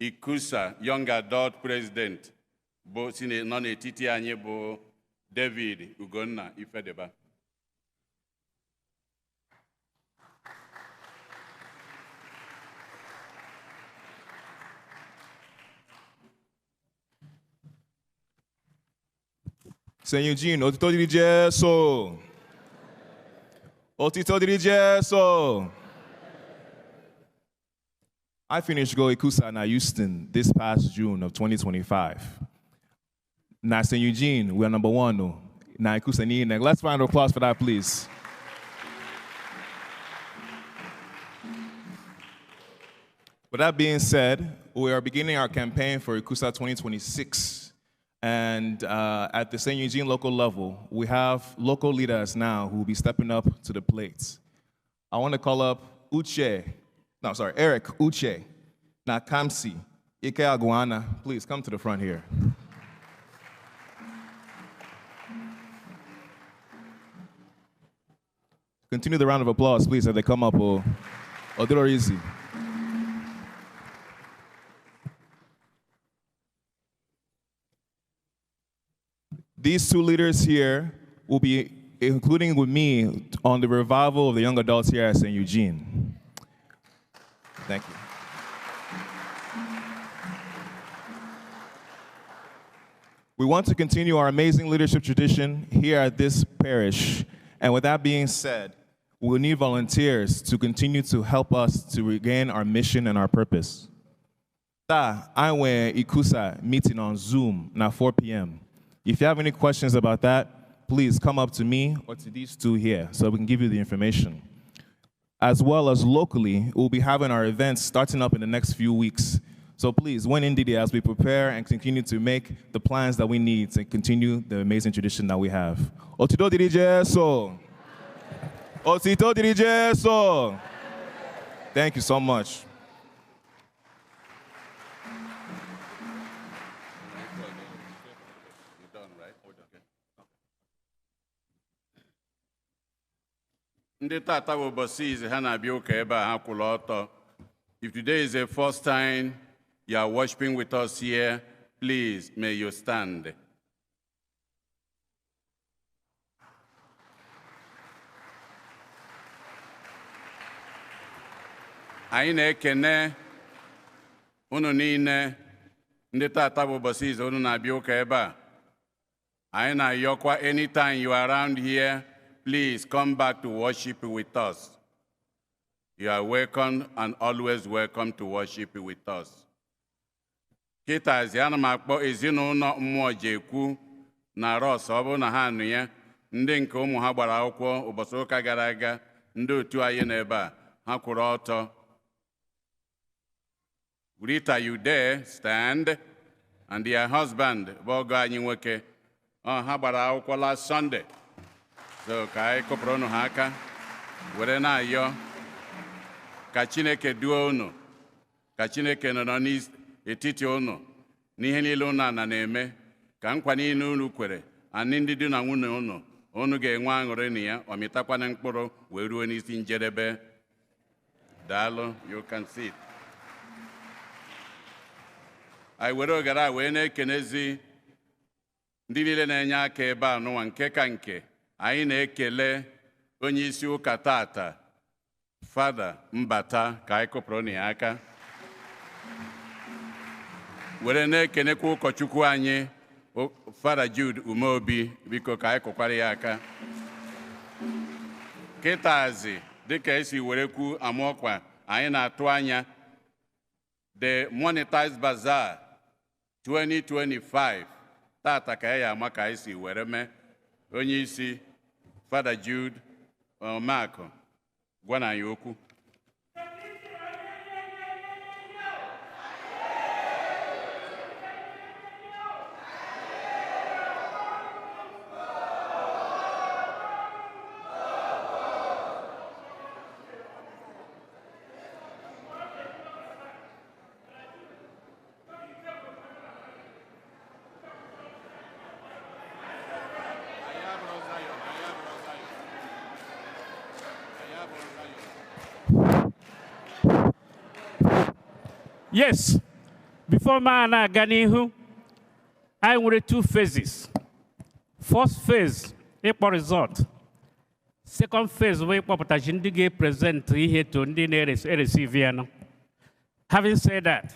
ICCUSA Young Adult President bụ si nọ n'etiti anyị bụ David Ugonna Ifedeba. St. Eugene, otito dịrị Jesu. Otito dịrị Jesu. I finished Go ICCUSA na Houston this past June of 2025. Now, St. Eugene, we are number one. Na ICCUSA niile. Let's round of applause for that, please. With that being said, we are beginning our campaign for ICCUSA 2026. And at the St. Eugene local level, we have local leaders now who will be stepping up to the plate. I want to call up Eric Uche Nakamsi Ike Aguana. Please come to the front here. Continue the round of applause, please, as they come up. Odilo easy. These two leaders here will be including with me on the revival of the young adults here at St. Eugene. Thank you. We want to continue our amazing leadership tradition here at this parish. And with that being said, we'll need volunteers to continue to help us to regain our mission and our purpose. I went ICCUSA meeting on Zoom now 4 p.m. If you have any questions about that, please come up to me or to these two here so we can give you the information. As well as locally, we'll be having our events starting up in the next few weeks. So please, when in Ndidi, as we prepare and continue to make the plans that we need to continue the amazing tradition that we have. Otito dịrị Jesu. Otito dịrị Jesu. Thank you so much. Ndị tata bụ ụbọchị izi ha na-abịa ụka ebe a, ha kwụrụ ọtọ. If today is the first time you are worshiping with us here, please may you stand. Anyị na-ekene unu niile ndị tata bụ ụbọchị izu unu na-abịa ụka ebe a. Anyị na-ayọkwa, anytime you are around here, please come back to worship with us. You are welcome and always welcome to worship with us. Kịtazi ana m akpọ ezinụlọ mmụọ ji ekwu na Ross, ọ bụrụ na ha nụ ya, ndị nke ụmụ ha gbara akwụkwọ ụbọchị ụka gara aga, ndị otu anyị n'ebe a, ha kwụrụ ọtọ. Rita, you there, stand, and their husband, bụ ọgọ anyị nwoke, ọ ha gbara akwụkwọ last Sunday. So ka anyị kụpụrụ unu ha aka, were na-ayọ ka Chineke duo unu, ka Chineke nọrọ n'etiti unu n'ihe niile unu ana na-eme, ka nkwa niile unu kwere, anyị ndị di na nwunye unu, unu ga-enwe aṅụrị na ya, ọ mịtakwana mkpụrụ wee ruo n'isi njedebe. Daalụ, you can sit. Anyị were ogara a wee na-ekenezi ndị niile na-enye aka ebe a n'ụwa, nke ka nke anyị na-ekele onye isi ụka tata, Fada Mbata, ka anyị kụpụrụ na ya aka. Were na-ekenekwa ụkọchukwu anyị, Fada Jude Umeobi, biko ka anyị kụkwara ya aka. Kịtazi dịka esi were kwu amaọkwa, anyị na-atụ anya the Monetized Bazaar 2025 tata ka ya ama ka anyị si were mee. Onye isi Fada Jude Omeakụ gwa na anyị okwu. Yes, before ma na-aga n'ihu, anyị nwere two phases. First phase, ịkpọ result. Second phase bụ ịkpọpụtachi ndị ga-epresent ihe to ndị na-ereceive ya nọ. Having said that,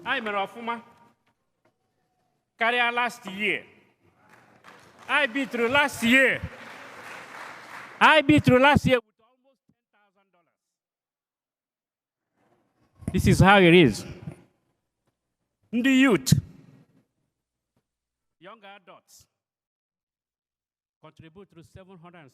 anyị mere ọfụma karịa last year. I beat through last year. I beat through last year with almost $10,000. This is how it is. The youth, young adults, contribute through 700.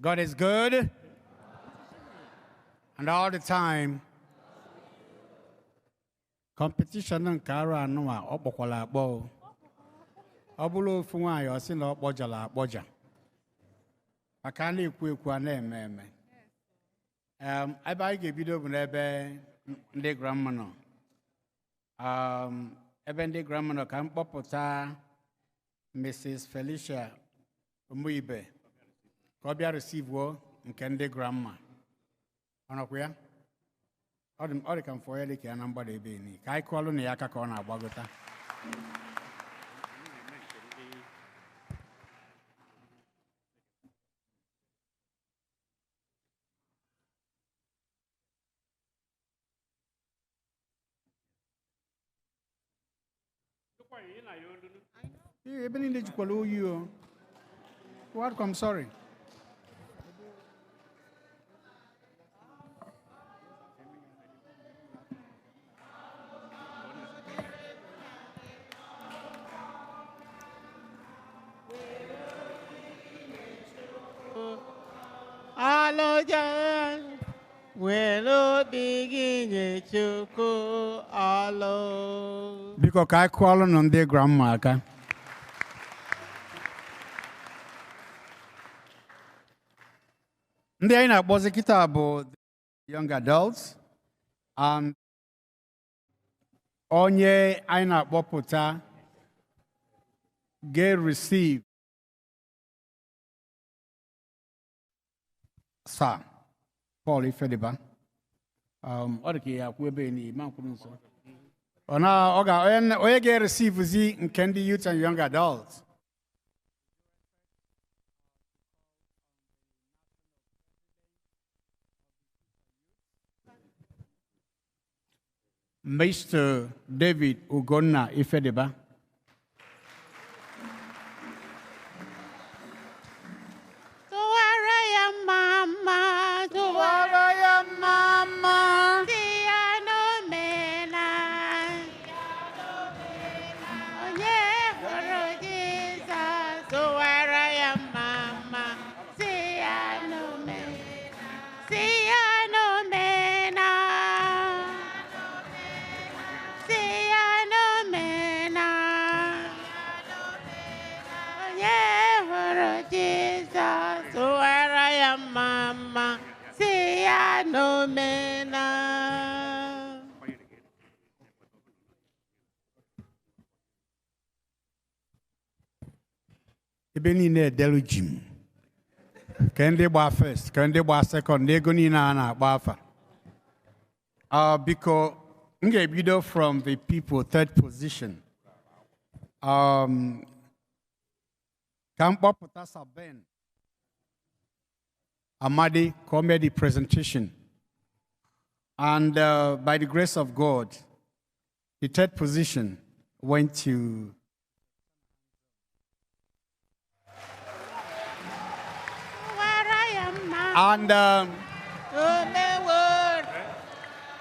God is good, and all the time. Competition nke arụ anụwa ọ kpọkwala akpọ o. Ọ bụrụ ofu nwaanyị ọ sị na ọ kpọjara akpọja. Maka a na-ekwu ekwu a na-eme eme. Ebe anyị ga-ebido bụ n'ebe ndị grandma nọ. Ebe ndị grandma nọ ka m kpọpụta Mrs. Felicia Umuibe ka ọ bịa receive nke ndị grandma. Ọ nọkwa ya? Ọ dị ka mfọ ya dị ka ya na mgbada ebe ni. Ka anyị kụọlụ na ya aka ka ọ na-agbagota. Ebe niile jikwara oyi o. Welcome, sorry. Alụja were obi gị nye Chukwu ọlụ. Biko ka anyị kụọlụ nụ ndị grandma aka. Ndị anyị na-akpọzi kịta bụ young adults. Onye anyị na-akpọpụta ga-receive Sir Paul Ifediba. Ọ dị ka ya akwụ ebe ni ma nkwuru nso. Ọ na ọ ga onye ga-receive nke ndị youth and young adults. Mr. David Ugonna Ifediba. Tụwara ya mma mma, tụwara ya mma mma, si ya n'omena. Onye hụrụ Jizọs, tụwara ya mma mma, si ya n'omena, si ya n'omena, si ya n'omena. Onye hụrụ Jizọs, tụwara ya mma mma, si ya n'omena. Ebe niile edelu jim. Ka ndị gbaa first, ka ndị gbaa second, na ego niile a na-akpọ afa. Biko, m ga-ebido from the people, third position. Ka m kpọpụta Saben Amadi comedy presentation. And by the grace of God, the third position went to Tụwara ya mma. And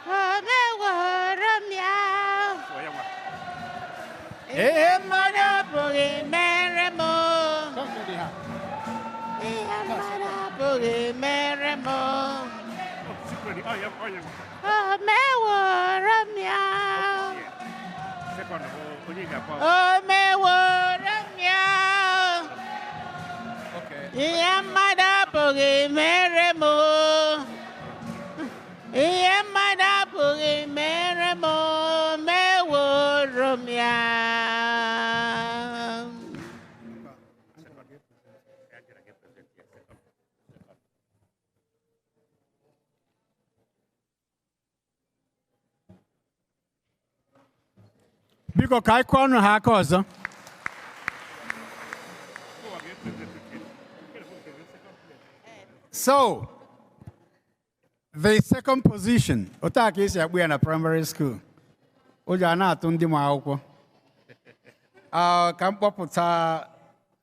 Omeworo m ya. Ihe mmadụ apụghị mere m. Ihe mmadụ apụghị mere m. Omeworo m ya. Omeworo m ya. Ihe mmadụ apụghị mere m. Ihe mmadụ apụghị mere m. Omeworo m ya. Biko ka anyị kụọ ọnụ ha aka ọzọ. So, the second position, otu a ka esi akpụ ya na primary school. Ụjọ a na-atụ ndị m akwụkwọ. Ka m kpọpụta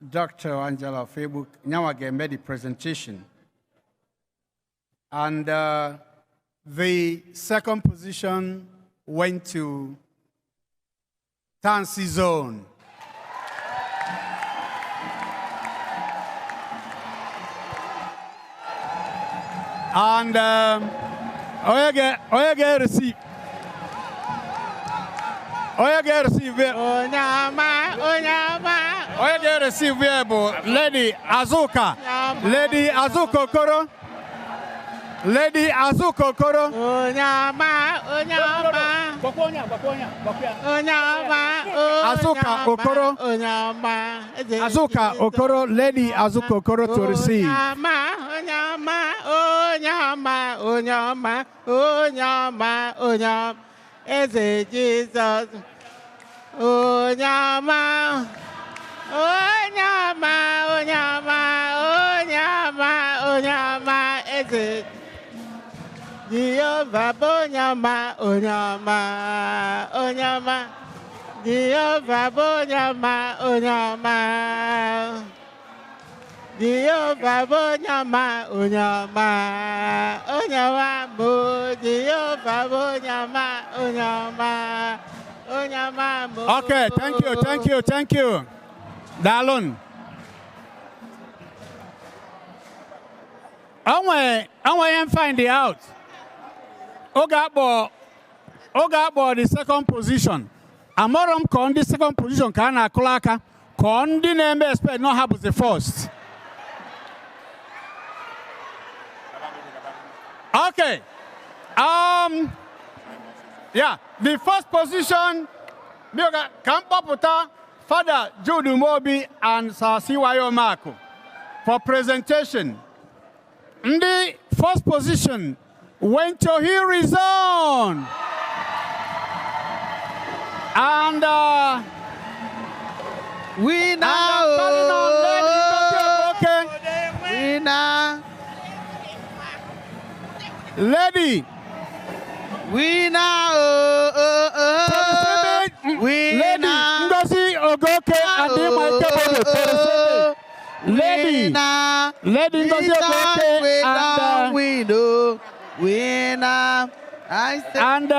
Dr. Angela Fegbu, nyanwa ga-eme the presentation. And the second position went to Tansi Zone. And onye ga-receive. Onye ga-receive. Onye ọma, onye ọma. Onye ga-receive ya bụ Lady Azuka. Lady Azuka Okoro. Lady Azuka Okoro. Onye ọma, onye ọma. Onye ọma, Azuka Okoro. Onye ọma. Azuka Okoro, Lady Azuka Okoro to receive. Onye ọma, onye ọma, onye ọma, onye ọma, onye ọma, onye ọma. Eze Jizọs. Onye ọma, onye ọma, onye ọma, onye ọma, onye ọma, Eze Jehova bụ onye ọma, onye ọma, onye ọma. Jehova bụ onye ọma, onye ọma. Jehova bụ onye ọma, onye ọma, onye ọma bụ Jehova bụ onye ọma, onye ọma, onye ọma bụ. Okay, thank you, thank you, thank you. Daalụ. Onwe ihe m find out. Oge akpọ the second position. Amarọ m ka ndị second position ka a na-akụrụ aka ka ndị na-eme expect na ha bụzi first. Okay. Yeah, the first position, ka m kpọpụta Father Jude Umobi and Sir C.Y.O. Maku for presentation. Ndị first position went to Horizon. And we now okay. Lady. We now Lady Ngozi Ogoke and Ima Lady Lady Ngozi Ogoke and winner. And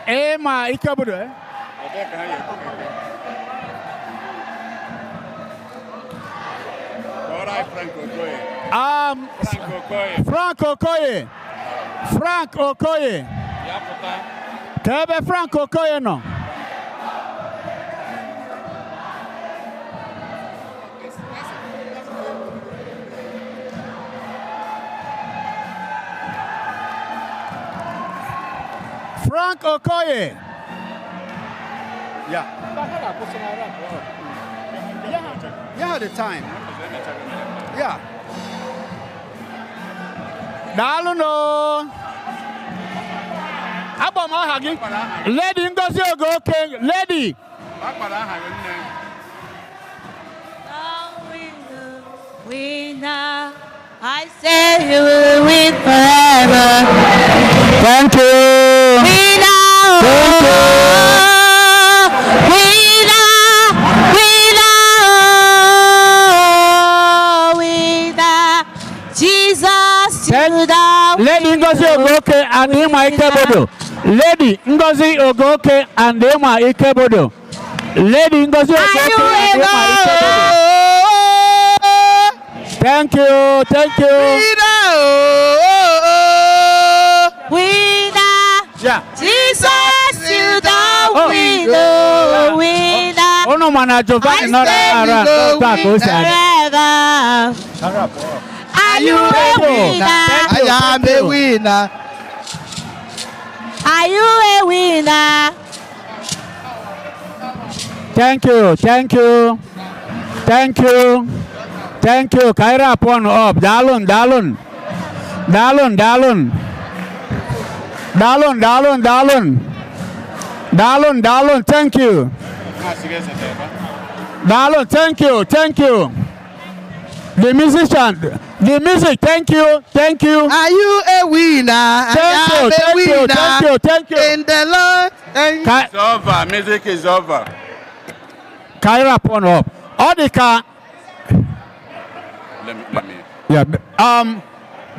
Emma Ikebudu. Frank Okoye. Frank Okoye. Ka ebe Frank Okoye nọ? Frank Okoye. Yeah. Yeah, the time. Yeah. Daalụ no. Agba m aha gị. Lady Ngozi Ogoke, Lady. Winner, I say you will win forever. Thank you. Winner, thank you. Winner, winner, winner. Jesus, you the Lady Ngozi Ogoke and Emma Ikebodo. Lady Ngozi Ogoke and Emma Ikebodo. Lady Ngozi Ogoke and Emma Ikebodo. Thank you, thank you. Winner, yeah. Jesus, you the winner, winner. Oh no, man, Giovanni not around. Forever. Are you a winner? I am a winner. Are you a winner? Thank you, thank you, thank you, thank you. Kaira upon up. Dalun, dalun, dalun, dalun, dalun, dalun, dalun, dalun, dalun. Thank you. Dalun, thank you, thank you. The musician, the music, thank you, thank you. Are you a winner? Thank you, thank you, thank you, thank you. In the Lord. It's over, music is over. Kaira upon up. All the car. Let me. Yeah.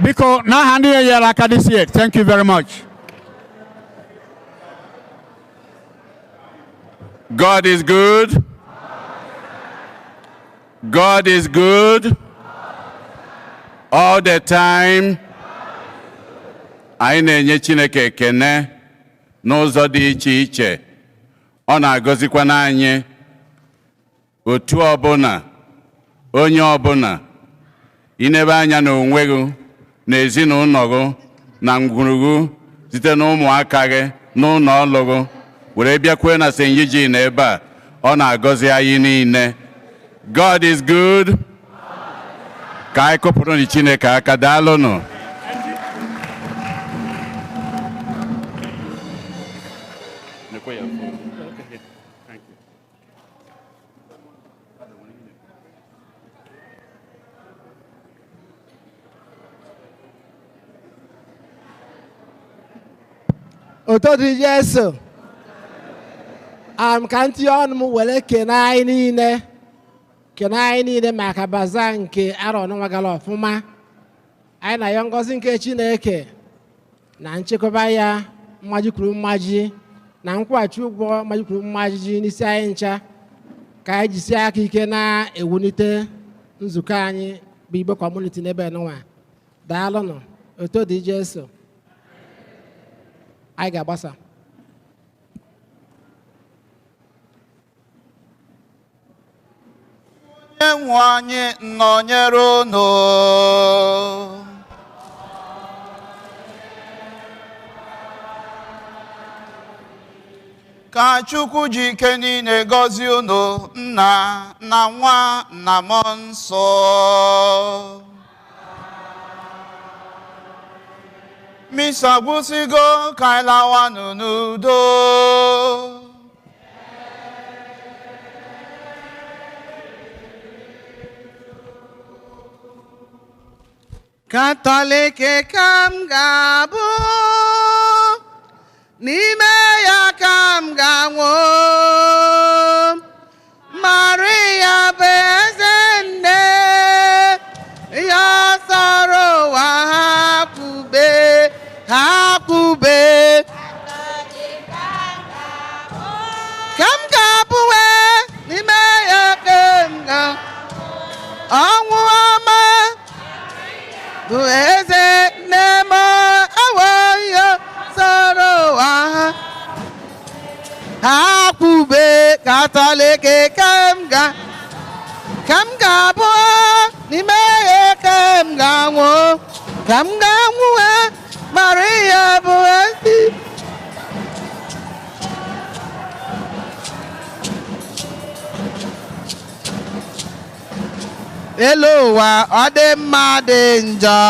Because now handing you this year. Thank you very much. God is good. God is good all the time. Anyị na-enye Chineke ekene n'ụzọ dị iche iche. Ọ na-agọzikwana anyị otu ọbụla, onye ọbụla, inebe anya n'onwe gị, na ezinụlọ gị, na ngwurugwu, site n'ụmụaka gị, n'ụlọ ọrụ gị, were bịakwue na St. Eugene ebe a, ọ na-agọzi anyị niile. God is good. Ka anyị kụpụrụ Chineke aka, daalụnụ. Oto dịrị Jesu. Ka ntinye ọnụ m were kene anyị niile, kene anyị niile maka baza nke arọ n'ọnwa gara ọfụma. Anyị na-ayọ ngọzi nke Chineke na nchekwaba ya mmaji kwuru mmaji na nkwụghachi ụgwọ mmaji kwuru mmaji n'isi anyị ncha, ka anyị jisie aka ike na-ewulite nzukọ anyị bụ Igbo kọmuniti n'ebe nwa. Daalụnụ. Oto dị Jesu. Anyị ga-agbasa. Onye nwe anyị nọnyere unu. Ka Chukwu ji ike niile gọzie unu, Nna na Nwa na Mmụọ Nsọ. Misa gwụsịgo, ka anyị lawanụ n'udo. Katọlik ka m ga-abụ, n'ime ya ka m ga-anwụ. Maria bụ eze nne, ya sọrọ ụwa ha kwube, ha kwube. Ka m ga-abụ n'ime ya ka m ga ọnwụ ọma bụ eze nne m, awo ya sọrọ ụwa ha ha kwube. Katọlik ka m ga ka m ga-abụ, n'ime ya ka m ga-anwụ, ka m ga-anwụ. Maria bụ ezi. Elu ụwa ọ dị mma dị njọ.